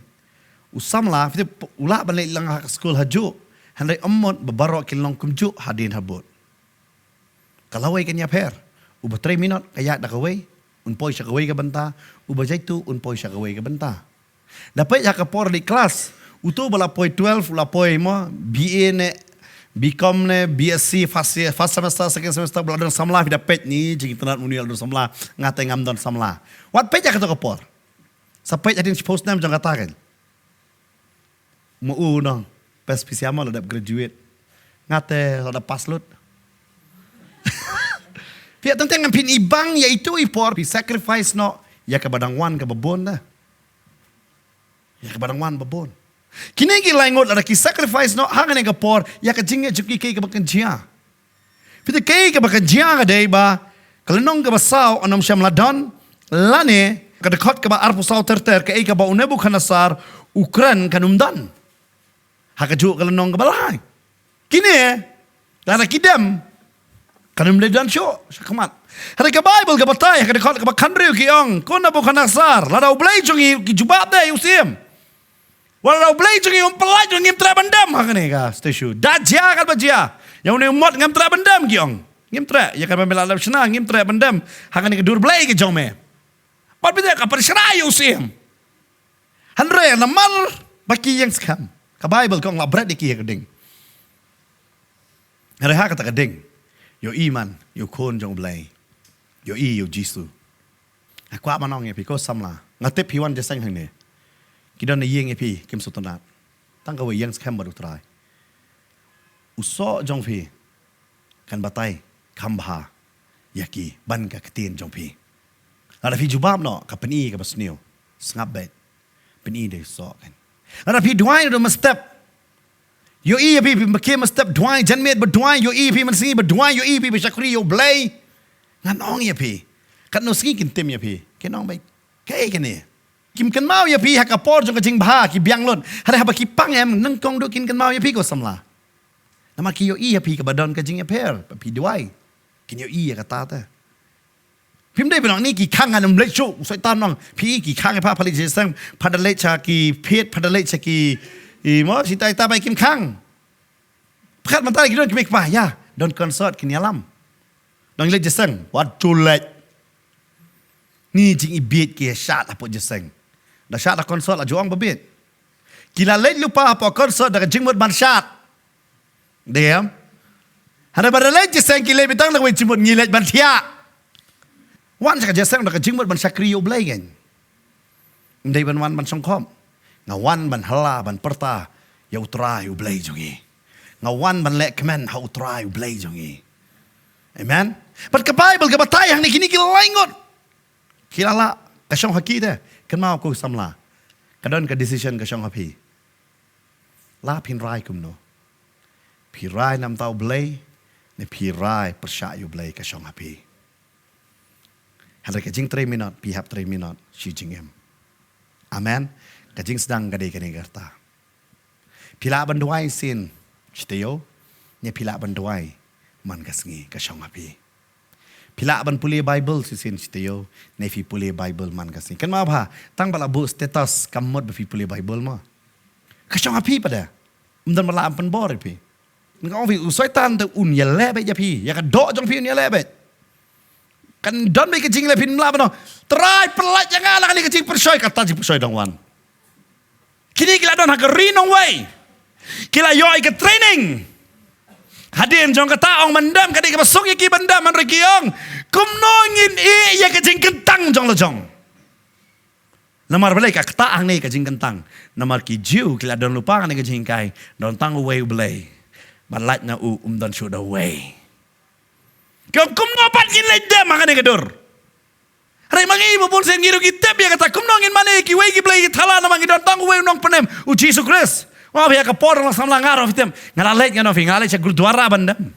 u samla, phi tip, u lah ban leit lang ha ka skul hajuh, hynrei ym mut ba baroh kin long kumjuh hadien habud. Ka lawei kan ïapher. Uba trei minot ka ïaid da kawei, un poi sha kawei ka bynta. Uba jaitu un poi sha kawei ka bynta. Da peit ha ka por leit klas, uto ba la poi twelve, u la poi mo B A ne B Com ne B Sc, first year, first semester, second semester, ba la don samla, phi da peit ni jingitynnad, mano la don samla, nga te ngam don samla. Wat peit ha kato ka por. Sa peit hadien shiphew snem jong kata kan. Ma u nong, pes pisiamo la dep graduate. Nga te la dep pass lut. Phi ïa tang teng ngam phin i bang ïa itu i por phi sacrifice noh ïa kaba dang wan kaba bun da. Ïa kaba dang wan ba bun. Kine ki lai ngut lada ki sacrifice noh hangne ka por ïa ka jingeh jong ki kaei kaba kan jia. Phi te kaei kaba kan jia ka dei ba ka lynnong kaba saw ym shym la don lane ka dkhot kaba arphew saw ter ter kaei kaba u Nebukhadnessar u kren kan ym don. Ha kajuh ka lynnong kaba lai. Kine lada ki dem kan ym leit don shuh shakhmat. Hynrei ka Baibl ka batai ha ka dkhot kaba khathynriew ki ong, ko Nebukhadnessar, lada U Blei jong ngi, ki jubab de ïa u syiem. Wat lada U Blei jong ngi um pyllait ruh ngim treh ban dem ha kane ka statue. Da jia katba jia, ïa une u mot ngam treh ban dem, ki ong. Ngim treh, ïa kaba me la lap shna ngim treh ban dem ha kane ka dur Blei ka jong me. Bad phi te ka pynshrai ïa u syiem. Hynrei namar ba ki ïeng skhem, ka Baibl ka ong la bret ïa ki ha ka ding. Hynrei ha kata ka ding, ïohi man ïa u Khun jong U Blei, ïohi ïa u Jisu. Nga kwah ban ong ïa phi ko samla, nga tip phi wan jingïaseng hangne. Ki don na ïing ïa phi kim sngewtynnat. Tang kawei, ïeng skhem bad U Trai. U soh jong phi kan batai kham bha ïa ki ban ka ktien jong phi. Lada phi jubab noh, ka pyni kaba sniew. Sngap beit. Pyni da u soh kan. Lada phi duwai ruh mynstep, ïohi ïa phi, phi ba khie mynstep duwai, janmiet ba duwai, ïohi ïa phi mynsngi ba duwai, ïohi ïa phi ba shakri ïa U Blei. Ngan ong ïa phi, katno sngi kin tim ïa phi. Kin ong beit, kaei kane? Kim kynmaw ïa phi ha ka por jong ka jingbha, ki biang lut. Hynrei haba ki pang em, nyngkong duh kin kynmaw ïa phi ko samla. Namar ki ïohi ïa phi kaba don ka jingïapher ba phi duwai. Kin ïohi ïa kata te. Phim dei ban ong ni ki khang, ngan ym leit shuh, u Soitan nong. Phi ki khang ïa pha, pha leit jingïaseng, pha da leit sha ki peit, pha da leit sha ki, i mo, shi tai ta bai kim khang. Pyrkhat mynta ki don ki mei kpa, ïa, don concert kin ïalam. Dang leit jingïaseng, wat ju leit. Ni jingibit ki ïa shad hapoh jingïaseng. Da shad ha concert la ju ong ba bit. Ki la leit lypa hapoh concert da ka jingmut ban shad. Dei em? Hynrei ba da leit jingïaseng ki leit beit tang da kawei jingmut, ngi leit ban thiah. Wan sha ka jingïaseng da ka jingmut ban shakri ïa U Blei kan. Ym dei ban wan ban shongkhop. Nga wan ban hylla ban pyrta ïa U Trai U Blei jong ngi. Nga wan ban leh kmen ha U Trai U Blei jong ngi. Amen. Bad ka Baibl ka batai hangne kine ki lai ngut. Ki la lah, ka shong ha ki te. Kynmaw ko samla. Ka don ka decision ka shong ha phi. La phin rai kumno? Phi rai na bynta U Blei ne phi rai pyrshah ïa U Blei, ka shong ha phi. Hynrei ka jingtrei minot, phi hap trei minot shi jingim. Amen. Ka jingsdang ka dei kane ka rta. Phi lah ban duwai shisien shi taïew ne phi lah ban duwai man ka sngi, ka shong ha phi. Phi lah ban pule Baibl shisien shi taïew ne phi pule Baibl man ka sngi. Kynmaw bha, tang ba la buh status kam mut ba phi pule Baibl mo. Ka shong ha phi pat de. Ym don ba la am pynbor ïa phi. Nga ong phi, u Soitan te un ïaleh beit ïa phi, ïa ka doh jong phi un ïaleh beit. Kan don beit ka jingleh, phin lah ban ong, Trai pyllait ïa nga na kane ka jingpyrshoi, kata jingpyrshoi dang wan. Kine ki la don ha ka ri nongwei. Ki la ïoh ïa ka training. Hadien jong kata ong ban dem, ka dei kaba suk ïa ki ban dem, hynrei ki ong, kumno ngin ïeh ïa ka jingkyntang jong la jong. Namar balei ka ktah hangne ka jingkyntang? Namar ki Jiw ki la don lypa hangne ka jinghikai, don tang uwei U Blei. Bad lait na u um don shuh da uwei. Ki ong kumno pat ngin leit dem hangne ka dur. Hynrei ma ngi ba bun sien ngi ruh ngi tip ïa kata, kumno ngin mane ïa kiwei ki blei ki thala namar ngi don tang uwei u nongpynim, u Jisu Khrist. Ong phi ïa ka por la samla nga ruh phi tip. Nga la leit ngan ong phi, nga la leit sha gurdwara ban dem.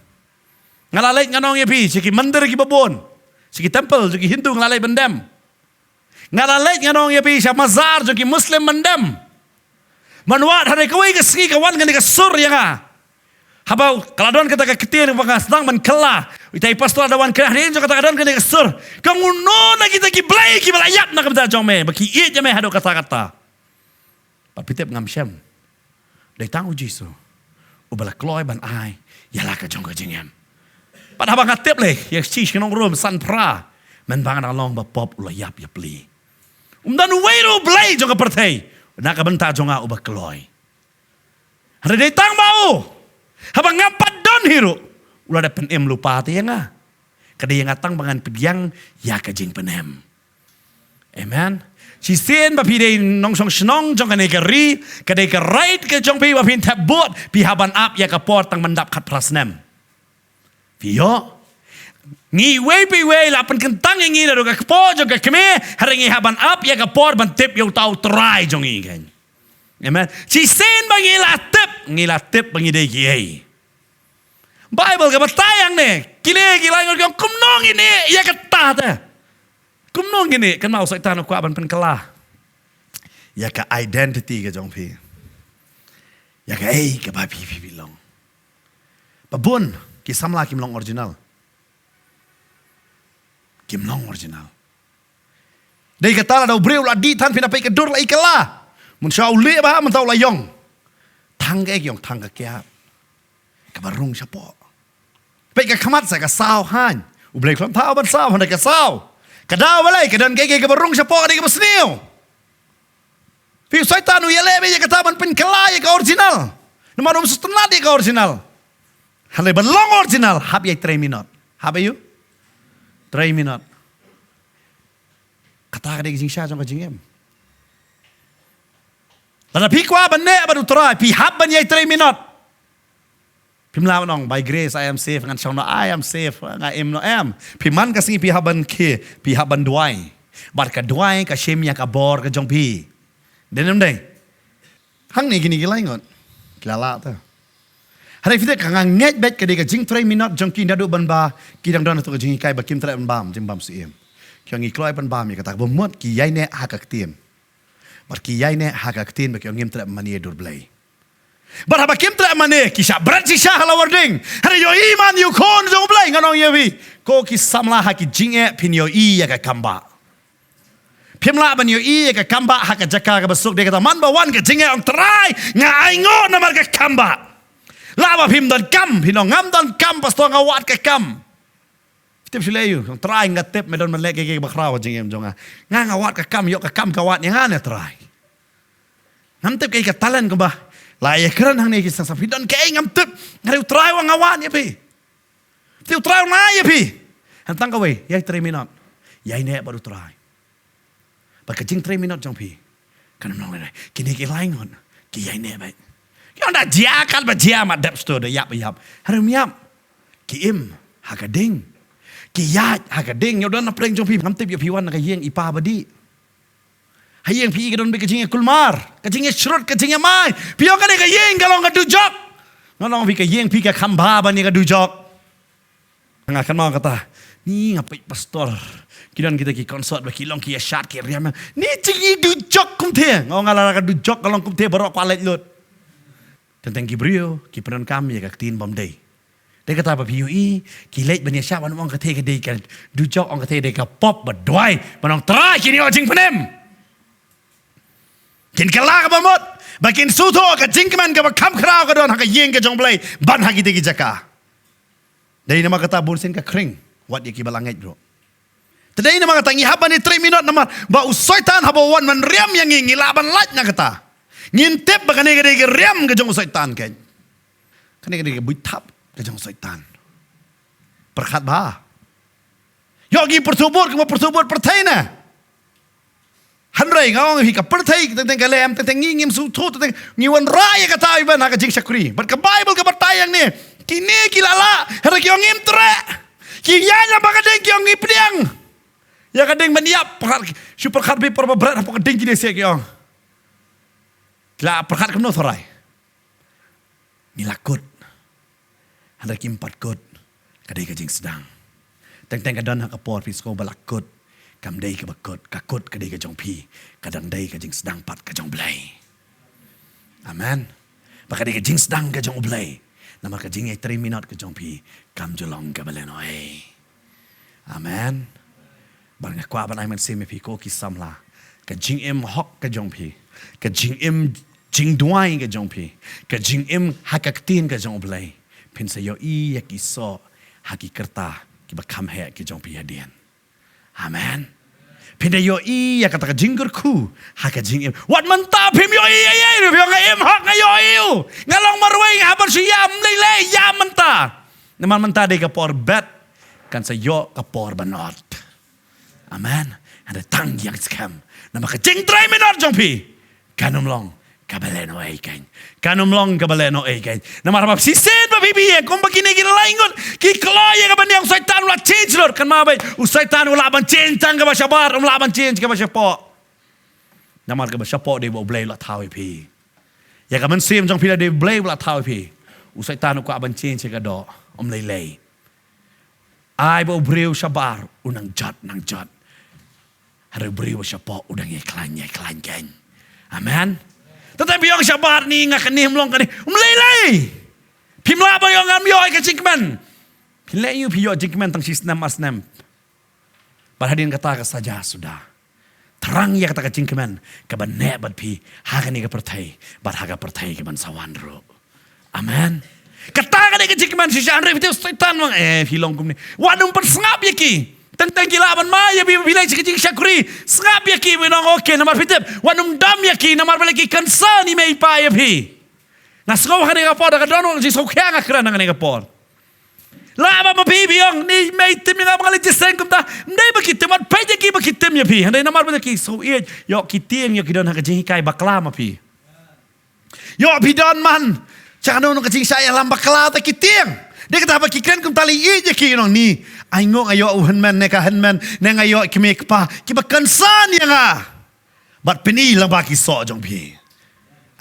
Nga la leit ngan ong ïa phi sha ki mandir kiba bun, sha ki temple jong ki Hindu nga la leit ban dem. Nga la leit ngan ong ïa phi sha mazar jong ki Muslim ban dem. Ban wad hynrei kawei ka sngi ka wan kane ka sur ïa nga. Haba ka la don kata ka ktien ba nga sdang ban kylla. Ita i pastor da wan kylla hynrei jong kata ka don kane ka sur. Ka nguno na kita ki blei kiba la ïap na ka bynta jong me ba ki ïeit ïa me haduh katta katta. Bad phi tip ngam shem. Dei tang u Jisu uba la kloi ban ai ïa la ka jong ka jingim. Bad haba nga tip lei ïa shi shnong Rom san phra, mynba nga dang long ba pop u la ïap ïa pli. Um don uwei ruh u blei jong ka pyrthei na ka bynta jong nga uba kloi. Hynrei dei tang ba u, haba ngam pat don hi ruh, u la dep pynim lypa te ïa nga. Ka dei ïa nga tang ba ngan pdiang ïa ka jingpynim. Amen. Shisien ba phi dei nongshong shnong jong kane ka ri, ka dei ka right ka jong phi ba phin thep vote, phi hap ban ap ïa ka por tang ban dap khatphra snem. Phi ïoh? Ngi iwei pa iwei la pynkyntang ïa ngi naduh ka kpoh jong ka kmie, hynrei ngi hap ban ap ïa ka por ban tip ïa uta u Trai jong ngi, keiñ. Amen. Shisien ba ngi la tip, ngi la tip ba ngi dei kiei. Baibl ka batai hangne, ki leh ki lai ngut ki ong kumno ngin ïeh ïa kata te. Kumno ngin ïeh, kynmaw u Soitan u kwah ban pynkylla ïa ka identity ka jong phi. Ïa kaei kaba phi phi phi long. Ba bun ki samla kim long original. Kim long original. Dei kata lada u briew u la dih than phin da peit ka dur la i kylla. Mynshuwa u lieh bha mynta u la ïong. Thang kaei ki ong, thang ka kiad kaba rung shapoh. Peit ka khmat sa ka saw haiñ. U Blei u khlem thaw ban saw, hynrei ka saw. Ka daw balei, ka don kaei kaei kaba rung shapoh, ka dei kaba sniew. Phi, u Soitan u ïaleh beit ïa kata ban pynkylla ïa ka original. Namar um sngewtynnat ïa ka original. Hynrei ban long original hap ïa i trei minot. Hap ïa u trei minot. Kata ka dei ka jingshah jong ka jingim. Lada phi kwah ban neh bad u Trai, phi hap ban ïa i trei minot. Phim lah ban ong, by grace I am saved, ngan shong noh, I am saved, nga im noh, em. Phi, man ka sngi phi hap ban khie, phi hap ban duwai. Bad ka duwai ka shim ïa ka bor ka jong phi. Dei ne ym dei? Hangne kine ki lai ngut ki la lah te. Hynrei phi te, ka nga ngeit beit ka dei ka jingtrei minot jong ki naduh ban ba ki dang don ha tu ka jinghikai ba kim treh ban bam jingbam syiem. Ki ong ngi kloi ban bam ïa kata, kaba mut ki ïaineh ha ka ktien. Bad ki ïaineh ha ka ktien ba ki ong ngim treh ban mane dur Blei. Bad haba kim treh mane, ki shah bret shisha ha lawar ding. Hynrei ïohi man ïa u Khun jong u Blei, ngan ong ïa phi, ko ki samla, ha ki jingeh phin ïohi ïa ka kambah. Phim lah ban ïohi ïa ka kambah ha ka jaka kaba suk. Dei kata man ba wan ka jingeh, ong Trai, nga ainguh namar ka kambah. Lah ba phim don kam, phin ong ngam don kam pastor, nga wad ka kam. Tip shu leh ïa u, ong Trai, nga tip me don ban leh kaei kaei kaba khraw ha jingim jong nga. Nga, nga wad ka kam, ïoh ka kam ka wad ïa nga ne Trai. Ngam tip kaei ka talent kumba la ïakren hangne ki seng seng, phi don kaei ngam tip. Hynrei u Trai u ong nga wad ïa phi. Te u Trai u ong nga ïa phi. Hynrei tang kawei, ïa i trei minot. Ïaineh bad u Trai. Bad ka jingtrei minot jong phi kan ym long lehnoh. Kine ki lai ngut ki ïaineh beit. Ki ong da jia katba jia, mat dep shuh, da ïap ba ïap. Hynrei ym ïap. Ki im ha ka ding. Ki ïaid ha ka ding. Ïoh don na pdeng jong phi, ngam tip ïoh phi wan na ka ïing i pa ba dih. Ha ïing phi i ka don beit ka jingïakulmar, ka jingïashrut, ka jingïamai. Phi ong ka dei ka ïing ka long ka dujok. Ngan ong phi, ka ïing phi ka kham bha ban ïa ka dujok. Nga kynmaw kata, ni nga peit pastor, ki don kita ki concert ba ki long ki ïashad ki riam. Ni jingïadujok kumthe. Nga ong nga la ka dujok ka long kumthe baroh kwah leit lut. Teng teng ki briew ki pyndonkam ïa ka ktien bym dei. Dei kata ba phi ïohi ki leit ban ïashad ban ong katei ka dei ka dujok, ong katei dei ka pop, ba duwai ban ong Trai, kin ïoh jingpynim. Kin kylla kaba mut ba kin sngewthuh ka jingkmen kaba kham khraw ka don ha ka ïing ka jong u Blei ban ha kitei ki jaka. Dei namar kata bun sien ka khring wat ïa kiba la ngeit ruh. Te dei namar kata ngi hap ban ïatrei minot namar ba u Soitan haba u wan ban riam ïa ngi, ngi lah ban lait na kata. Ngin tip ba kane ka dei ka riam ka jong u Soitan, keiñ. Kane ka dei ka buit thap ka jong u Soitan. Pyrkhat bha. Ïoh ngi pyrthuh bud, kumba pyrthuh bud pyrthei na. Hynrei nga ong hi, ka pyrthei teng teng ka leh em, teng teng ngi ngim sngewthuh, teng teng ngi wanrah ïa kata, i ban ha ka jingshakri. Bad ka Baibl ka batai hangne, kine ki la lah, hynrei ki ong ngim treh. Ki ïaid lem bad ka ding, ki ong ngi pdiang ïa ka ding ban ïap. Pyrkhat, shu pyrkhat beit por ba bret hapoh ka ding kine seh, ki ong. Ki la pyrkhat kumno, Trai? Ngi la kut. Hynrei kim pat kut. Ka dei ka jingsdang. Teng teng ka don ha ka por phi sngew ba la kut. Kam dei kaba kut. Ka kut ka dei ka jong phi. Ka dang dei ka jingsdang pat ka jong u Blei. Amen. Ba ka dei ka jingsdang ka jong u Blei. Namar ka jingïatrei minot ka jong phi kam ju long kaba lehnoh ei. Amen. Bad nga kwah ban ai mynsiem ïa phi ko ki samla, ka jingim hok ka jong phi, ka jingim jingduwai ka jong phi, ka jingim ha ka ktien ka jong u Blei, phin sa ïohi ïa ki soh ha ki kyrta kiba kham heh ki jong phi hadien. Amen. Phin da ïohi ïa kata ka jingkyrkhu ha ka jingim. Wat mynta phim ïohi ïa ïa, phi ong nga im hok, nga ïohi u, nga long marwei, nga hap ban shu ïam lei lei, ïa mynta. Namar mynta dei ka por bet, kan sa ïoh ka por ba nod. Amen. Hynrei tang ïeng skhem. Namar ka jingtrei minot jong phi kan ym long kaba lehnohei keiñ. Kan ym long kaba lehnohei keiñ. Namar ba shisien ba phi ïeng kumba kine ki lai ngut ki kloi ïa ka ban ïeng, u Soitan u la change lut. Kynmaw beit, u Soitan u lah ban change tang kaba shabar, um lah ban change kaba shapoh. Namar kaba shapoh dei ba U Blei u la thaw ïa phi. Ïa ka mynsiem jong phi la dei U Blei u la thaw ïa phi. U Soitan u kwah ban change ïa ka doh. Um lei lei. Ai ba u briew shabar u nang jot, nang jot. Hynrei u briew ba shapoh u dang ïai khlaiñ, ïai khlaiñ keiñ. Amen. Tang ba phi ïoh shabar ni, nga kane, ym long kane. Um lei lei. Phim lah ba ïoh, ngam ïoh ïa ka jingkmen. Phi leh ïa u phi ïoh jingkmen tang shi snem ar snem. Bad hadien kata ka saja suda. Thrang ïa kata ka jingkmen kaba neh bad phi ha kane ka pyrthei bad ha ka pyrthei kaban sa wan ruh. Amen. Kata ka dei ka jingkmen shisha. Hynrei phi tip, Soitan u ong, eh, phi long kumne, wat nym pynsngap ïa ki. Teng teng ki lah ban mai ïa phi, phi leh sha ka jingshakri. Sngap ïa ki, phi ong, okay, namar phi tip, wat nym dom ïa ki, namar balei ki concern i mei i pa ïa phi. Nga sngew ha kane ka por da ka dohnud jingsngewkhia nga kren ha kane ka por. Lah ba ma phi phi ong, ni mei tim ïa nga ba nga leit jingïaseng kumta. Ym dei ba ki tim, wat peit ïa ki ba ki tim ïa phi. Hynrei namar ba ki sngew ïeit, ïoh ki tieng, ïoh ki don ha ka jinghikai bakla ma phi. Ïoh phi don man sha kano kano ka jingshah ïalam bakla, te ki tieng. Dei kata ba ki kren kumta, leh ïeit ïa ki, ïa nong ni. Ai nguh nga ïoh u hynmen ne ka hynmen, ne nga ïoh kmie kpa kiba concern ïa nga. Bad pyni lyngba ki soh jong phi.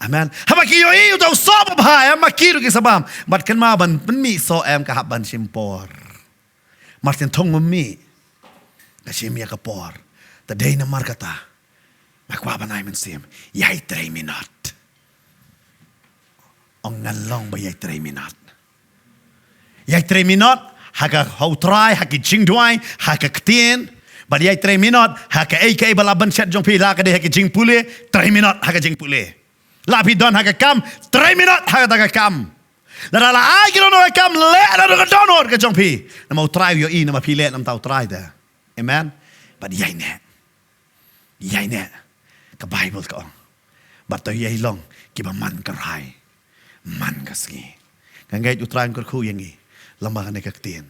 Amen. Haba ki ïohi uta u soh babha, em, ma ki ruh ki sa bam. Bad kynmaw, ban pynmih soh em ka hap ban shim por. Mar shen thong ym mih, ka shim ïa ka por. Te dei namar kata nga kwah ban ai mynsiem, ïai trei minot. Ong ngan long ba ïai trei minot. Ïai trei minot ha ka, ha U Trai, ha ki jingduwai, ha ka ktien. Bad ïai trei minot ha kaei kaei ba la bynshet jong phi, la ka dei ha ki jingpule, trei minot ha ka jingpule. La phi don ha ka kam, trei minot ha kata ka kam. Lada la ai ki dohnud ka kam, leh naduh ka dohnud ka jong phi. Namar U Trai u ïohi, namar phi leh na ka bynta U Trai te. Amen. Bad ïai neh. Ïai neh. Ka Baibl ka ong, bad to ïai long kiba man ka rai, man ka sngi. Nga ngeit U Trai un kyrkhu ïa ngi lyngba kane ka ktien.